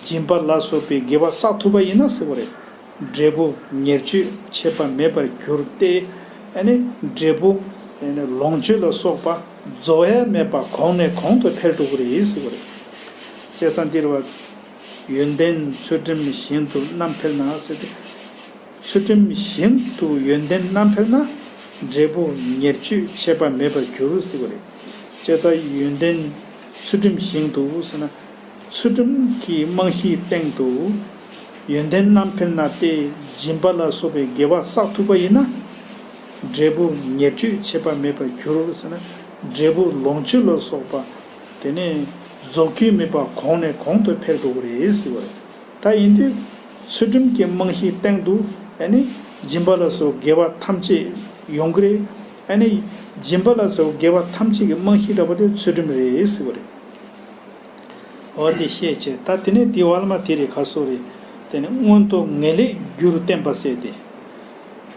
སྦྱིན་པ་ལ་སོགས་པའི་དགེ་བ་བསགས་ཐུབ་པ་ཡིན་ན་ཟེར་བ་རེད། འབྲས་བུ་ཉེར་སྤྱོད་ཆད་པ་མེད་པར་གྱུར་ཏེ། ཨ་ནི་འབྲས་བུ་ཨ་ནི་ལོངས་སྤྱོད་ལ་སོགས་པ་རྫོགས་ཡ་མེད་པ་གོང་ནས་གོང་དུ་འཕེལ་འགྲོ་གི་རེད་ཟེར་བ་རེད། བྱས་ཙང་འདིར་བ། ཡོན་ཏན་ཚུལ་ཁྲིམས་ཞིང་དུ་བསྣམས་འཕེལ་ན་ཟེར་ཏེ། ཚུལ་ཁྲིམས་ཞིང་དུ་ཡོན་ཏན་བསྣམས་འཕེལ་ན། འབྲས་བུ་ཉེར་སྤྱོད་ཆད་པ་མེད་པར་འགྱུར་ཟེར་བ་རེད། བྱས་ཙང་ཡོན་ཏན་ཚུལ་ཁྲིམས་ཞིང་དུ་ཟེར་ན། ཚུལ་ཁྲིམས་ཀྱི་རྨང་གཞིའི་སྟེང་དུ་ཡོན་ཏན་རྣམ་འཕེལ་ན་སྟེ། སྦྱིན་པ་ལ་སོགས་པའི་དགེ་བ་བསགས་ཐུབ་པ་ཡིན་ན། འབྲས་བུ་ཉེར་སྤྱོད་ཆད་པ་མེད་པར་འགྱུར་ཟེར་ན། འབྲས་བུ་ལོངས་སྤྱོད་ལ་སོགས་པ། དེ་ནས་རྫོགས་སྐྱེ་མེད་པ་གོང་ནས་གོང་དུ་འཕེལ་འགྲོ་གི་རེད་ཟེར་བ་རེད། ད་ཡིན་དུས་ཚུལ་ཁྲིམས་ཀྱི་རྨང་གཞིའི་སྟེང་དུ་ཨ་ནི་སྦྱིན་པ་ལ་སོགས་དགེ་བ་ཐམས་ཅད་ཡོང་གི་རེད། ཨ་ནི་སྦྱིན་པ་ལ་སོགས་དགེ་བ་ཐམས་ཅད་ཀྱི་རྨང་གཞི་འདྲ་པོ་དེ་ཚུལ་ཁྲིམས་རེད་ཟེར་བ་རེད། འོ་དེ་ཤེས་བྱས། ད་དེ་ནས་དེའི་བར་མ་དེ་རེད་ག་སོ་རེད། དེ་ནས་མངོན་མཐོ་ངེས་ལེགས་རྒྱུར་བསྟན་པ་ཟེར་ཏེ།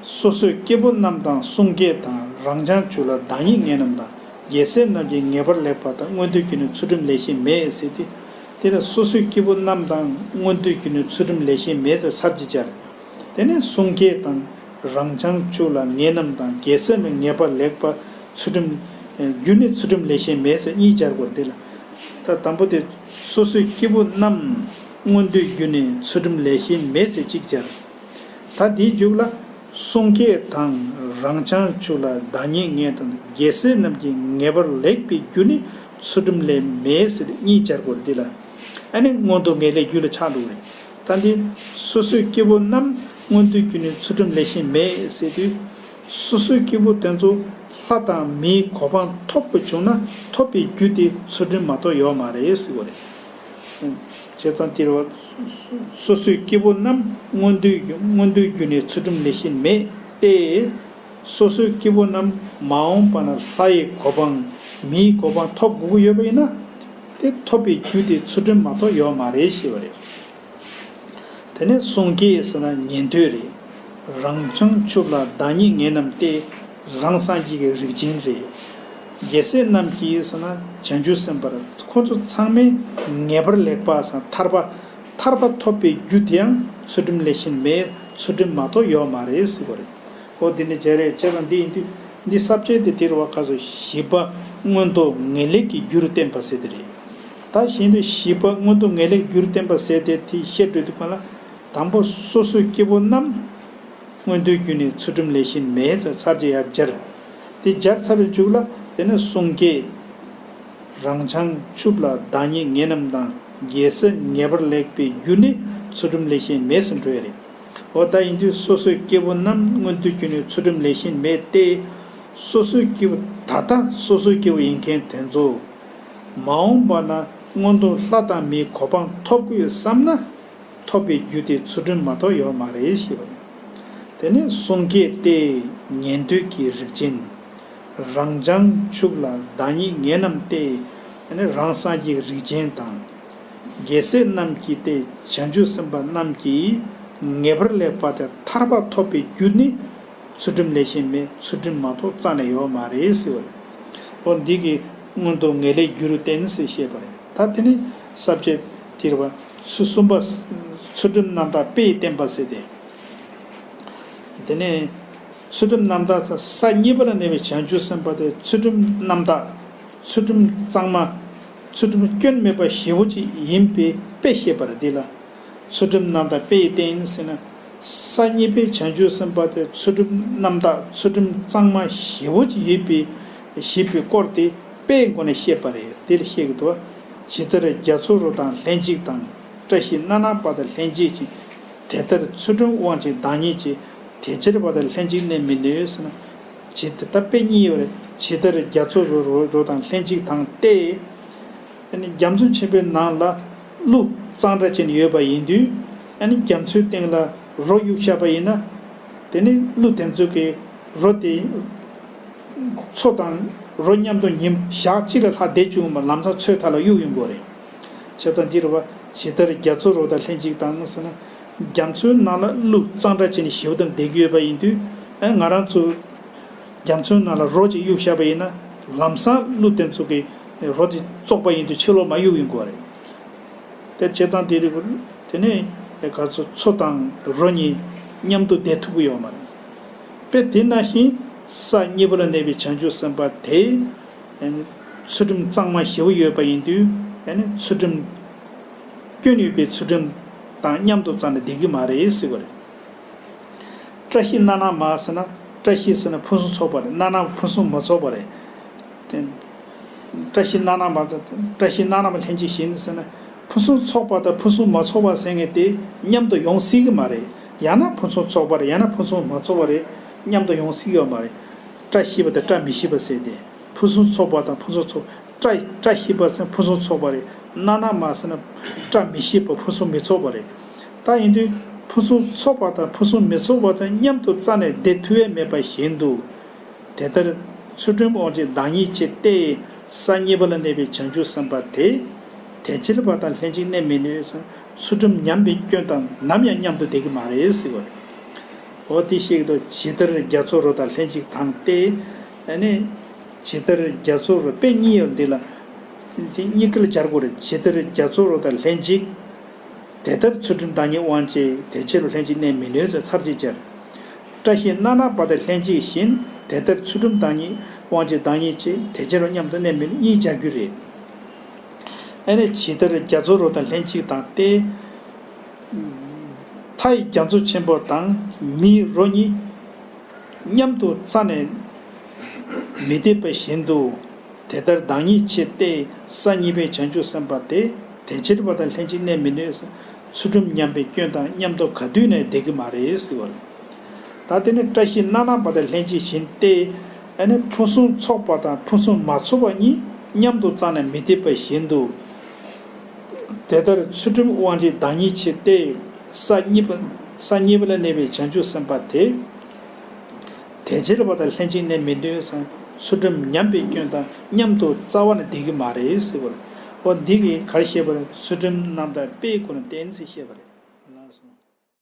སོ་སོའི་སྐྱེ་བོ་རྣམས་དང་། གསུང་སྐད་དང་། རང་བྱང་ཆུབ་ལ་བདག་ཉིད་ངེས་རྣམས་དང་། རྒྱལ་སྲས་རྣམས་ཀྱི་ངེས་པར་ལེགས་པ་དང་། མངོན་མཐོའི་རྒྱུ་ནི་ཚུལ་ཁྲིམས་ལས་གཞན་མེད་ཟེར་ཏེ། དེ་ལ་སོ་སོའི་སྐྱེ་བོ་རྣམས་དང་། མངོན་མཐོའི་རྒྱུ་ནི་ཚུལ་ཁྲིམས་ལས་གཞན་མེད་ཟེར་ཚར་གཅིག་སྦྱར། དེ་ནས་གསུང་སྐད་དང་། རང་བྱང་ཆུབ་ལ་ངེས་རྣམས་དང་། རྒྱལ་སྲས་རྣམས་ངེས་པར་ལེགས་པ་ཚུལ་ཁྲིམས། རྒྱུ་ནི་ཚུལ་ཁྲིམས་ལས་གཞན་མེད་ཟེར་གཉིས་སྦྱར་དགོས་རེད། དེ་ལ་ད་དང་པོ་དེ། སོ་སོའི་སྐྱེ་བོ་རྣམས་མངོན་མཐོའི་རྒྱུ་ནི་ཚུལ་ཁྲིམས་ལས་གཞན་མེད་ཟེར་གཅིག་སྦྱར། ད་དེའི་མཇུག་ལ། གསུང་སྐད་དང་། རང་བྱང་ཆུབ་ལ་བདག་ཉིད་ངེས་དང་། རྒྱལ་སྲས་རྣམས་ཀྱི་ངེས་པར་ལེགས་པའི་རྒྱུ་ནི་ཚུལ་ཁྲིམས་ལས་མེད་ཟེར་གཉིས་སྦྱར་དགོས་རེད། འདི་ལ་ཨ་ནི་མངོན་མཐོ་ངེས་ལེགས་རྒྱུ་ལ་ཆགས་འགྲོ་གི་རེད། ད་འདི་སོ་སོའི་སྐྱེ་བོ་རྣམས་མངོན་མཐོའི་རྒྱུ་ནི་ཚུལ་ཁྲིམས་ལས་གཞན་མེད་ཟེར་དུས། སོ་སོའི་སྐྱེ་བོ་དེ་ཚོ་ལྷ་དང་མིའི་གོ་འཕང་ཐོབ་པ་བྱུང་ན་ཐོབ་པའི་རྒྱུ་དེ་ཚུལ་ཁྲིམས་མ་གཏོགས་ཡོད་མ་རེད་ཟེར་བ་རེད། བྱས་ཙང་དེར་བ། སོ་སོའི་སྐྱེ་བོ་རྣམས་མངོན་མཐོའི་རྒྱུ་མངོན་མཐོའི་རྒྱུ་ནི་ཚུལ་ཁྲིམས་ལས་གཞན་མེད་དེ། སོ་སོའི་སྐྱེ་བོ་རྣམས་མ་འོངས་པ་ན་ལྷ་ཡི་གོ་འཕང་མིའི་གོ་འཕང་ཐོབ་དགོས་ཀྱི་ཡོད་པ་ཡིན་ན། དེ་ཐོབ་པའི་རྒྱུ་དེ་ཚུལ་ཁྲིམས་མ་གཏོགས་ཡོད་མ་རེད་ཞེས་པ་རེད། དེ་ནས་གསུང་སྐད་ཟེར་ན་ཉན་ཐོས་རེད། རང་བྱང་ཆུབ་ལ་བདག་ཉིད་ངེས་རྣམས་ཏེ། རང་སངས་རྒྱས་ཀྱི་རིགས་ཅན་རེད། རྒྱལ་སྲས་རྣམས་ཀྱིས་ཟེར་ན་བྱང་ཆུབ་སེམས་དཔའ་ཁོ་ཚོ་ཚང་མས་ངེས་པར་ལེགས་པ་ཟེར་ན་ཐར་པ། ཐར་པ་ཐོབ་པའི་རྒྱུ་དེའང་ཚུལ་ཁྲིམས་ལས་གཞན་མེད། ཚུལ་ཁྲིམས་མ་གཏོགས་ཡོད་མ་རེད་ཟེར་བ་རེད། འོ་དེ་འདྲ་བྱས་རེད། བྱས་ཙང་འདི་ཡིན་དུས་འདི་ས་བཅད་དེ་དེ་རུ་བ་ཁ་སོ་བཞི་པ་མངོན་མཐོ་ངེས་ལེགས་ཀྱི་རྒྱུར་བསྟན་པ་ཟེར་དེ་རེད། ད་གཞན་དུ་བཞི་པ་མངོན་མཐོ་ངེས་ལེགས་རྒྱུར་བསྟན་པ་ཟེར་དེ་དེ་བཤད་འགྲོ་དུས་གང་ལ། དང་པོ་སོ་སོའི་སྐྱེ་བོ་རྣམས་མངོན་མཐོའི་རྒྱུ་ནི་ཚུལ་ཁྲིམས་ལས་གཞན་མེད་ཟེར་ཚར་གཅིག་ཡར་སྦྱར། དེ་སྦྱར་ཚར་བའི་མཇུག་ལ་དེ་ནས་གསུང་སྐད། རང་བྱང་ཆུབ་ལ་བདག་ཉིད་ངེས་རྣམས་དང་། རྒྱལ་སྲས་ངེས་པར་ལེགས་པའི་རྒྱུ་ནི་ཚུལ་ཁྲིམས་ལས་གཞན་མེད་ཟེར་འགྲོ་ཡ་རེད། འོ་ད་ཡིན་དུས་སོ་སོའི་སྐྱེ་བོ་རྣམས་མངོན་མཐོའི་རྒྱུ་ནི་ཚུལ་ཁྲིམས་ལས་གཞན་མེད་དེ། སོ་སོའི་སྐྱེ་བོ་ད་ལྟ་སོ་སོའི་སྐྱེ་བོ་ཡིན་མཁན་དེ་ཚོ། མ་འོངས་པ་ན་ མངོན་མཐོ་ལྷ་དང་མིའི་གོ་འཕང་ཐོབ་དགོས་བསམ་ན། ཐོབ་པའི་རྒྱུ་དེ་ཚུལ་ཁྲིམས་མ་གཏོགས་ཡོད་མ་རེད་ཞེས་པ་རེད། དེ་ནས་གསུང་སྐད་ཏེ། ཉན་ཐོས་ཀྱི་རིགས་ཅན། རང་བྱང་ཆུབ་ལ་བདག་ཉིད་ངེས་རྣམས་ཏེ། དེ་ནས་རང་སངས་རྒྱས་རིགས་ཅན་དང་། རྒྱལ་སྲས་རྣམས་ཀྱིས་ཏེ། བྱང་ཆུབ་སེམས་དཔའ་རྣམས་ཀྱིས་ངེས་པར་ལེགས་པ་དེ་ཐར་པ་ཐོབ་པའི་རྒྱུ་ནི། ཚུལ་ཁྲིམས་ལས་གཞན་མེད། ཚུལ་ཁྲིམས་མ་གཏོགས་རྩ་ནས་ཡོད་མ་རེད་ཟེར་བ་རེད། འོ་འདི་གི་མངོན་མཐོ་ངེས་ལེགས་རྒྱུ་རུ་བསྟན་ཟེར་བཤད་པ་རེད། ད་དེ་ནི་ས་བཅད་དེ་རེད་བ། ཚུལ་གསུམ་པ། ཚུལ་ཁྲིམས་རྣམ་དག་དཔེས་བསྟན་པ་ཟེར་ཏེ། དེ་ནས་ཚུལ་ཁྲིམས་རྣམ་དག་ས་གཉིས་པ་ལ་གནས་པའི་བྱང་ཆུབ་སེམས་དཔའ་དེ་ཚུལ་ཁྲིམས་རྣམ་དག་ཚུལ་ཁྲིམས་གཙང་མ། ཚུལ་ཁྲིམས་སྐྱོན་མེད་པ་ཞེ་པོ་ཅིག་ཡིན་པའི་དཔེ་བཤད་པ་རེད། འདི་ལ། ཚུལ་ཁྲིམས་རྣམ་དག་དཔེ་ཡི་སྟེང་ཟེར་ན། ས་གཉིས་པའི་བྱང་ཆུབ་སེམས་དཔའ་དེ་ཚུལ་ཁྲིམས་རྣམ་དག་ཚུལ་ཁྲིམས་གཙང་མ་ཞེ་པོ་ཅིག་ཡོད་པའི་ཞེས་པའི་སྐོར་དེ་དཔེའི་སྒོ་ནས་བཤད་པ་རེད། དེ་ལ་བཤད་ཀྱི་འདུག། ཇི་ལྟར་རྒྱ་མཚོ་རོ་དང་ལྷན་ཅིག་དང་། བཀྲ་ཤིས་སྣ་ནག་པ་དང་ལྷན་ཅིག་ཅིང་། དེ་ལྟར་ཚུལ་ཁྲིམས་དབང་བྱེད་བདག་ཉིད་ཀྱི། དེ་ཕྱིར་བ་དང་ལྷན་ཅིག་གནས་མི་ནུས་ཟེར་ན། ཇི་ལྟར་ད་དཔེ་གཉིས་ཡོད་རེད། ཇི་ལྟར་རྒྱ་མཚོ་རོ་རོ་རོ་དང་ལྷན་ཅིག་དང་སྟེ། ཨ་ནི་རྒྱ་མཚོ་ཆེན་པོའི་ནང་ལ་ཀླུ་གཙང་སྦྲ་ཅན་ཡོད་པ་ཡིན་དུས། ཨ་ནི་རྒྱ་མཚོའི་སྟེང་ལ་རོ་གཡུགས་བཞག་པ་ཡིན་ན། དེ་ནི་ཀླུ་དེ་ཚོ་གི་རོ་དེ་མཚོ་དང་རོ་མཉམ་དུ་ཉིན་ཞག་གཅིག་ལ་ལྷག་བསྡད་བཅུག་མ། ལམ་སང་མཚོའི་མཐའ་ལ་གཡུགས་ཡོང་གི་རེད། བྱས་ཙང་འདི་རེད་བ། ཇི་ལྟར་རྒྱ་མཚོ་རོ་དང་ལྷན་ཅིག་དང་ཟེར་ན། རྒྱ་མཚོའི་ནང་ལ་ཀླུ་གཙང་སྦྲ་ཅན་ཞེ་པོ་དང་བསྡད་ཀྱི་ཡོད་པ་ཡིན་དུས། ཨ་ནི་ང་རང་ཚོ་རྒྱ་མཚོའི་ནང་ལ་རོ་གཅིག་གཡུགས་བཞག་པ་ཡིན་ན། ལམ་སང་ཀླུ་དེ་ཚོ་གིས་རོ་དེ་བཙོག་པ་ཡིན་དུས་ཕྱི་ལོགས་མར་གཡུགས་ཡོང་གི་རེད། དེ་བྱས་ཙང་དེ་རིགས་དེ་ནས་ག་ཚོད་མཚོ་དང་རོ་གཉིས་མཉམ་དུ་བསྡད་ཐུབ་ཀྱི་ཡོད་མ་རེད། དཔེ་དེ་ནང་བཞིན་ས་གཉིས་པ་ལ་གནས་པའི་བྱང་ཆུབ་སེམས་དཔའ་དེ། ཚུལ་ཁྲིམས་གཙང་མ་ཞེ་པོ་ཡོད་པ་ཡིན་དུས། ཚུལ་ཁྲིམས་སྐྱོན་ཡོད་པའི་ཚུལ་ཁྲིམས་དང་མཉམ་དུ་རྩ་ནས་བསྡད་ཀྱི་མ་རེད་ཟེར་བ་རེད། བཀྲ་ཤིས་སྣ་ནག་མ་ཟེར་ན། བཀྲ་ཤིས་ཟེར་ན་ཕུན་སུམ་ཚོགས་པ་རེད། སྣ་ནག་ཕུན་སུམ་མ་ཚོགས་པ་རེད། དེ། བཀྲ་ཤིས་སྣ་ནག་མ། བཀྲ་ཤིས་སྣ་ནག་མ་ལྷན་ཅིག་བཞིན་ཟེར་ན། ཕུན་སུམ་ཚོགས་པ་དང་ཕུན་སུམ་མ་ཚོགས་པ་ཟེར་མཁན་དེ་མཉམ་དུ་ཡོང་སྲིད་ཀྱི་མ་རེད། ཡང་ན་ཕུན་སུམ་ཚོགས་པ་རེད། ཡང་ན་ཕུན་སུམ་མ་ཚོགས་པ་རེད། མཉམ་དུ་ཡོང་སྲིད་ཀྱི་ཡོད་མ་རེད། བཀྲ་ཤིས་པ་དང་བཀྲ་མི་ཤིས་པ་ཟེར་ཏེ། ཕུན་སུམ་ཚོགས་པ་དང་ཕུན་སུམ་ཚོགས། བཀྲ་བཀྲ་ཤིས་པ་ཟེར་ཕུན་སུམ་ཚོགས་པ་རེད། སྣ་ནག་མ་ཟེར་ན་བཀྲ་མི་ཤིས་པ་ཕུན་སུམ་མི་ཚོགས་པ་རེད། ད་ཡིན་དུས་ཕུན་སུམ་ཚོགས་པ་དང་ཕུན་སུམ་མི་ཚོགས་པ་དང་མཉམ་དུ་རྩ་ནས་བསྡད་ཐུབ་ཡས་མེད་པ་བཞིན་དུ། དེ་ལྟར་ཚུལ་ཁྲིམས་དབང་བྱེད་བདག་ཉིད་ཅེས་ཏེ། ས་གཉིས་པ་ལ་གནས་པའི་བྱང་ཆུབ་སེམས་དཔའ་དེ། དེ་ཕྱིར་བ་དང་ལྷན་ཅིག་གནས་མི་ནུས་སམ། ཚུལ་ཁྲིམས་ཉམས་པའི་སྐྱོན་དང་ནམ་ཡང་མཉམ་དུ་བསྡད་ཀྱི་མ་རེད་ཟེར་བ་རེད། འོ་དེ་བཤད་ཀྱི་འདུག། ཇི་ལྟར་རྒྱ་མཚོ་རོ་དང་ལྷན་ཅིག་དང་སྟེ། ཨ་ནི། ཇི་ལྟར་རྒྱ་མཚོ་རོ། དཔེ་གཉིས་ཡོད་འདི་ལ། དེ་གཉིས་ཀ་ལ་སྦྱར་དགོས་རེད། ཇི་ལྟར་རྒྱ་མཚོ་རོ་དང་ལྷན་ཅིག། དེ་ལྟར་ཚུལ་ཁྲིམས་བདག་ཉིད་དབང་བྱེད་དེ་ཕྱིར་ལྷན་ཅིག་གནས་མི་ནུས་ཟེར་ཚར་གཅིག་སྦྱར། བཀྲ་ཤིས་སྣ་ནག་པ་དང་ལྷན་ཅིག་བཞིན་དེ་ལྟར་ཚུལ་ཁྲིམས་བདག་ཉིད་དབང་བྱེད་བདག་ཉིད་ཅེས་དེ་ཕྱིར་མཉམ་དུ་གནས་མི་ནུས་གཉིས་སྦྱར་རྒྱུ་རེད། ཨ་ནི་ཇི་ལྟར་རྒྱ་མཚོ་རོ་དང་ལྷན་ཅིག་དང་སྟེ། མཐའ་ཡི་རྒྱ་མཚོ་ཆེན་པོ་དང་མིའི་རོ་གཉིས་མཉམ་དུ་རྩ་ནས་མི་བསྡད་པ་བཞིན་དུ། དེ་ལྟར་བདག་ཉིད་ཆེ་སྟེ། ས་གཉིས་པའི་བྱང་ཆུབ་སེམས་དཔའ་དེ་དེ་ཕྱིར་བ་དང་ལྷན་ཅིག་གནས་མི་ནུས། ཚུལ་ཁྲིམས་ཉམས་པའི་སྐྱོན་དང་མཉམ་དུ་ག་དུས་ནས་བསྡད་ཀྱི་མ་རེད་ཟེར་བ་རེད། ད་དེ་ནི་བཀྲ་ཤིས་སྣ་ནག་པ་དང་ལྷན་ཅིག་བཞིན་ཏེ། ཨ་ནི་ཕུན་སུམ་ཚོགས་པ་དང་ཕུན་སུམ་མ་ཚོགས་པ་གཉིས་མཉམ་དུ་རྩ་ནས་མི་བསྡད་པ་བཞིན་དུ། དེ་ལྟར་ཚུལ་ཁྲིམས་དབང་བྱེད་བདག་ཉིད་ཆེ་སྟེ། ས་གཉིས་པ། ས་གཉིས་པ་ལ་གནས་པའི་བྱང་ཆུབ་སེམས་དཔའ་དེ། དེ་ཕྱིར་བ་དང་ལྷན་ཅིག་གནས་མི་ནུས་སམ། ཚུལ་ཁྲིམས་ཉམས་པའི་སྐྱོན་དང་མཉམ་དུ་རྩ་བ་ནས་བསྡད་ཀྱི་མ་རེད་ཟེར་བ་རེད། འོ་འདི་གིས་ག་རེ་བཤད་པ་རེད། ཚུལ་ཁྲིམས་རྣམ་དག་དཔེའི་སྒོ་ནས་བསྟན་ཟེར་བཤད་པ་རེད།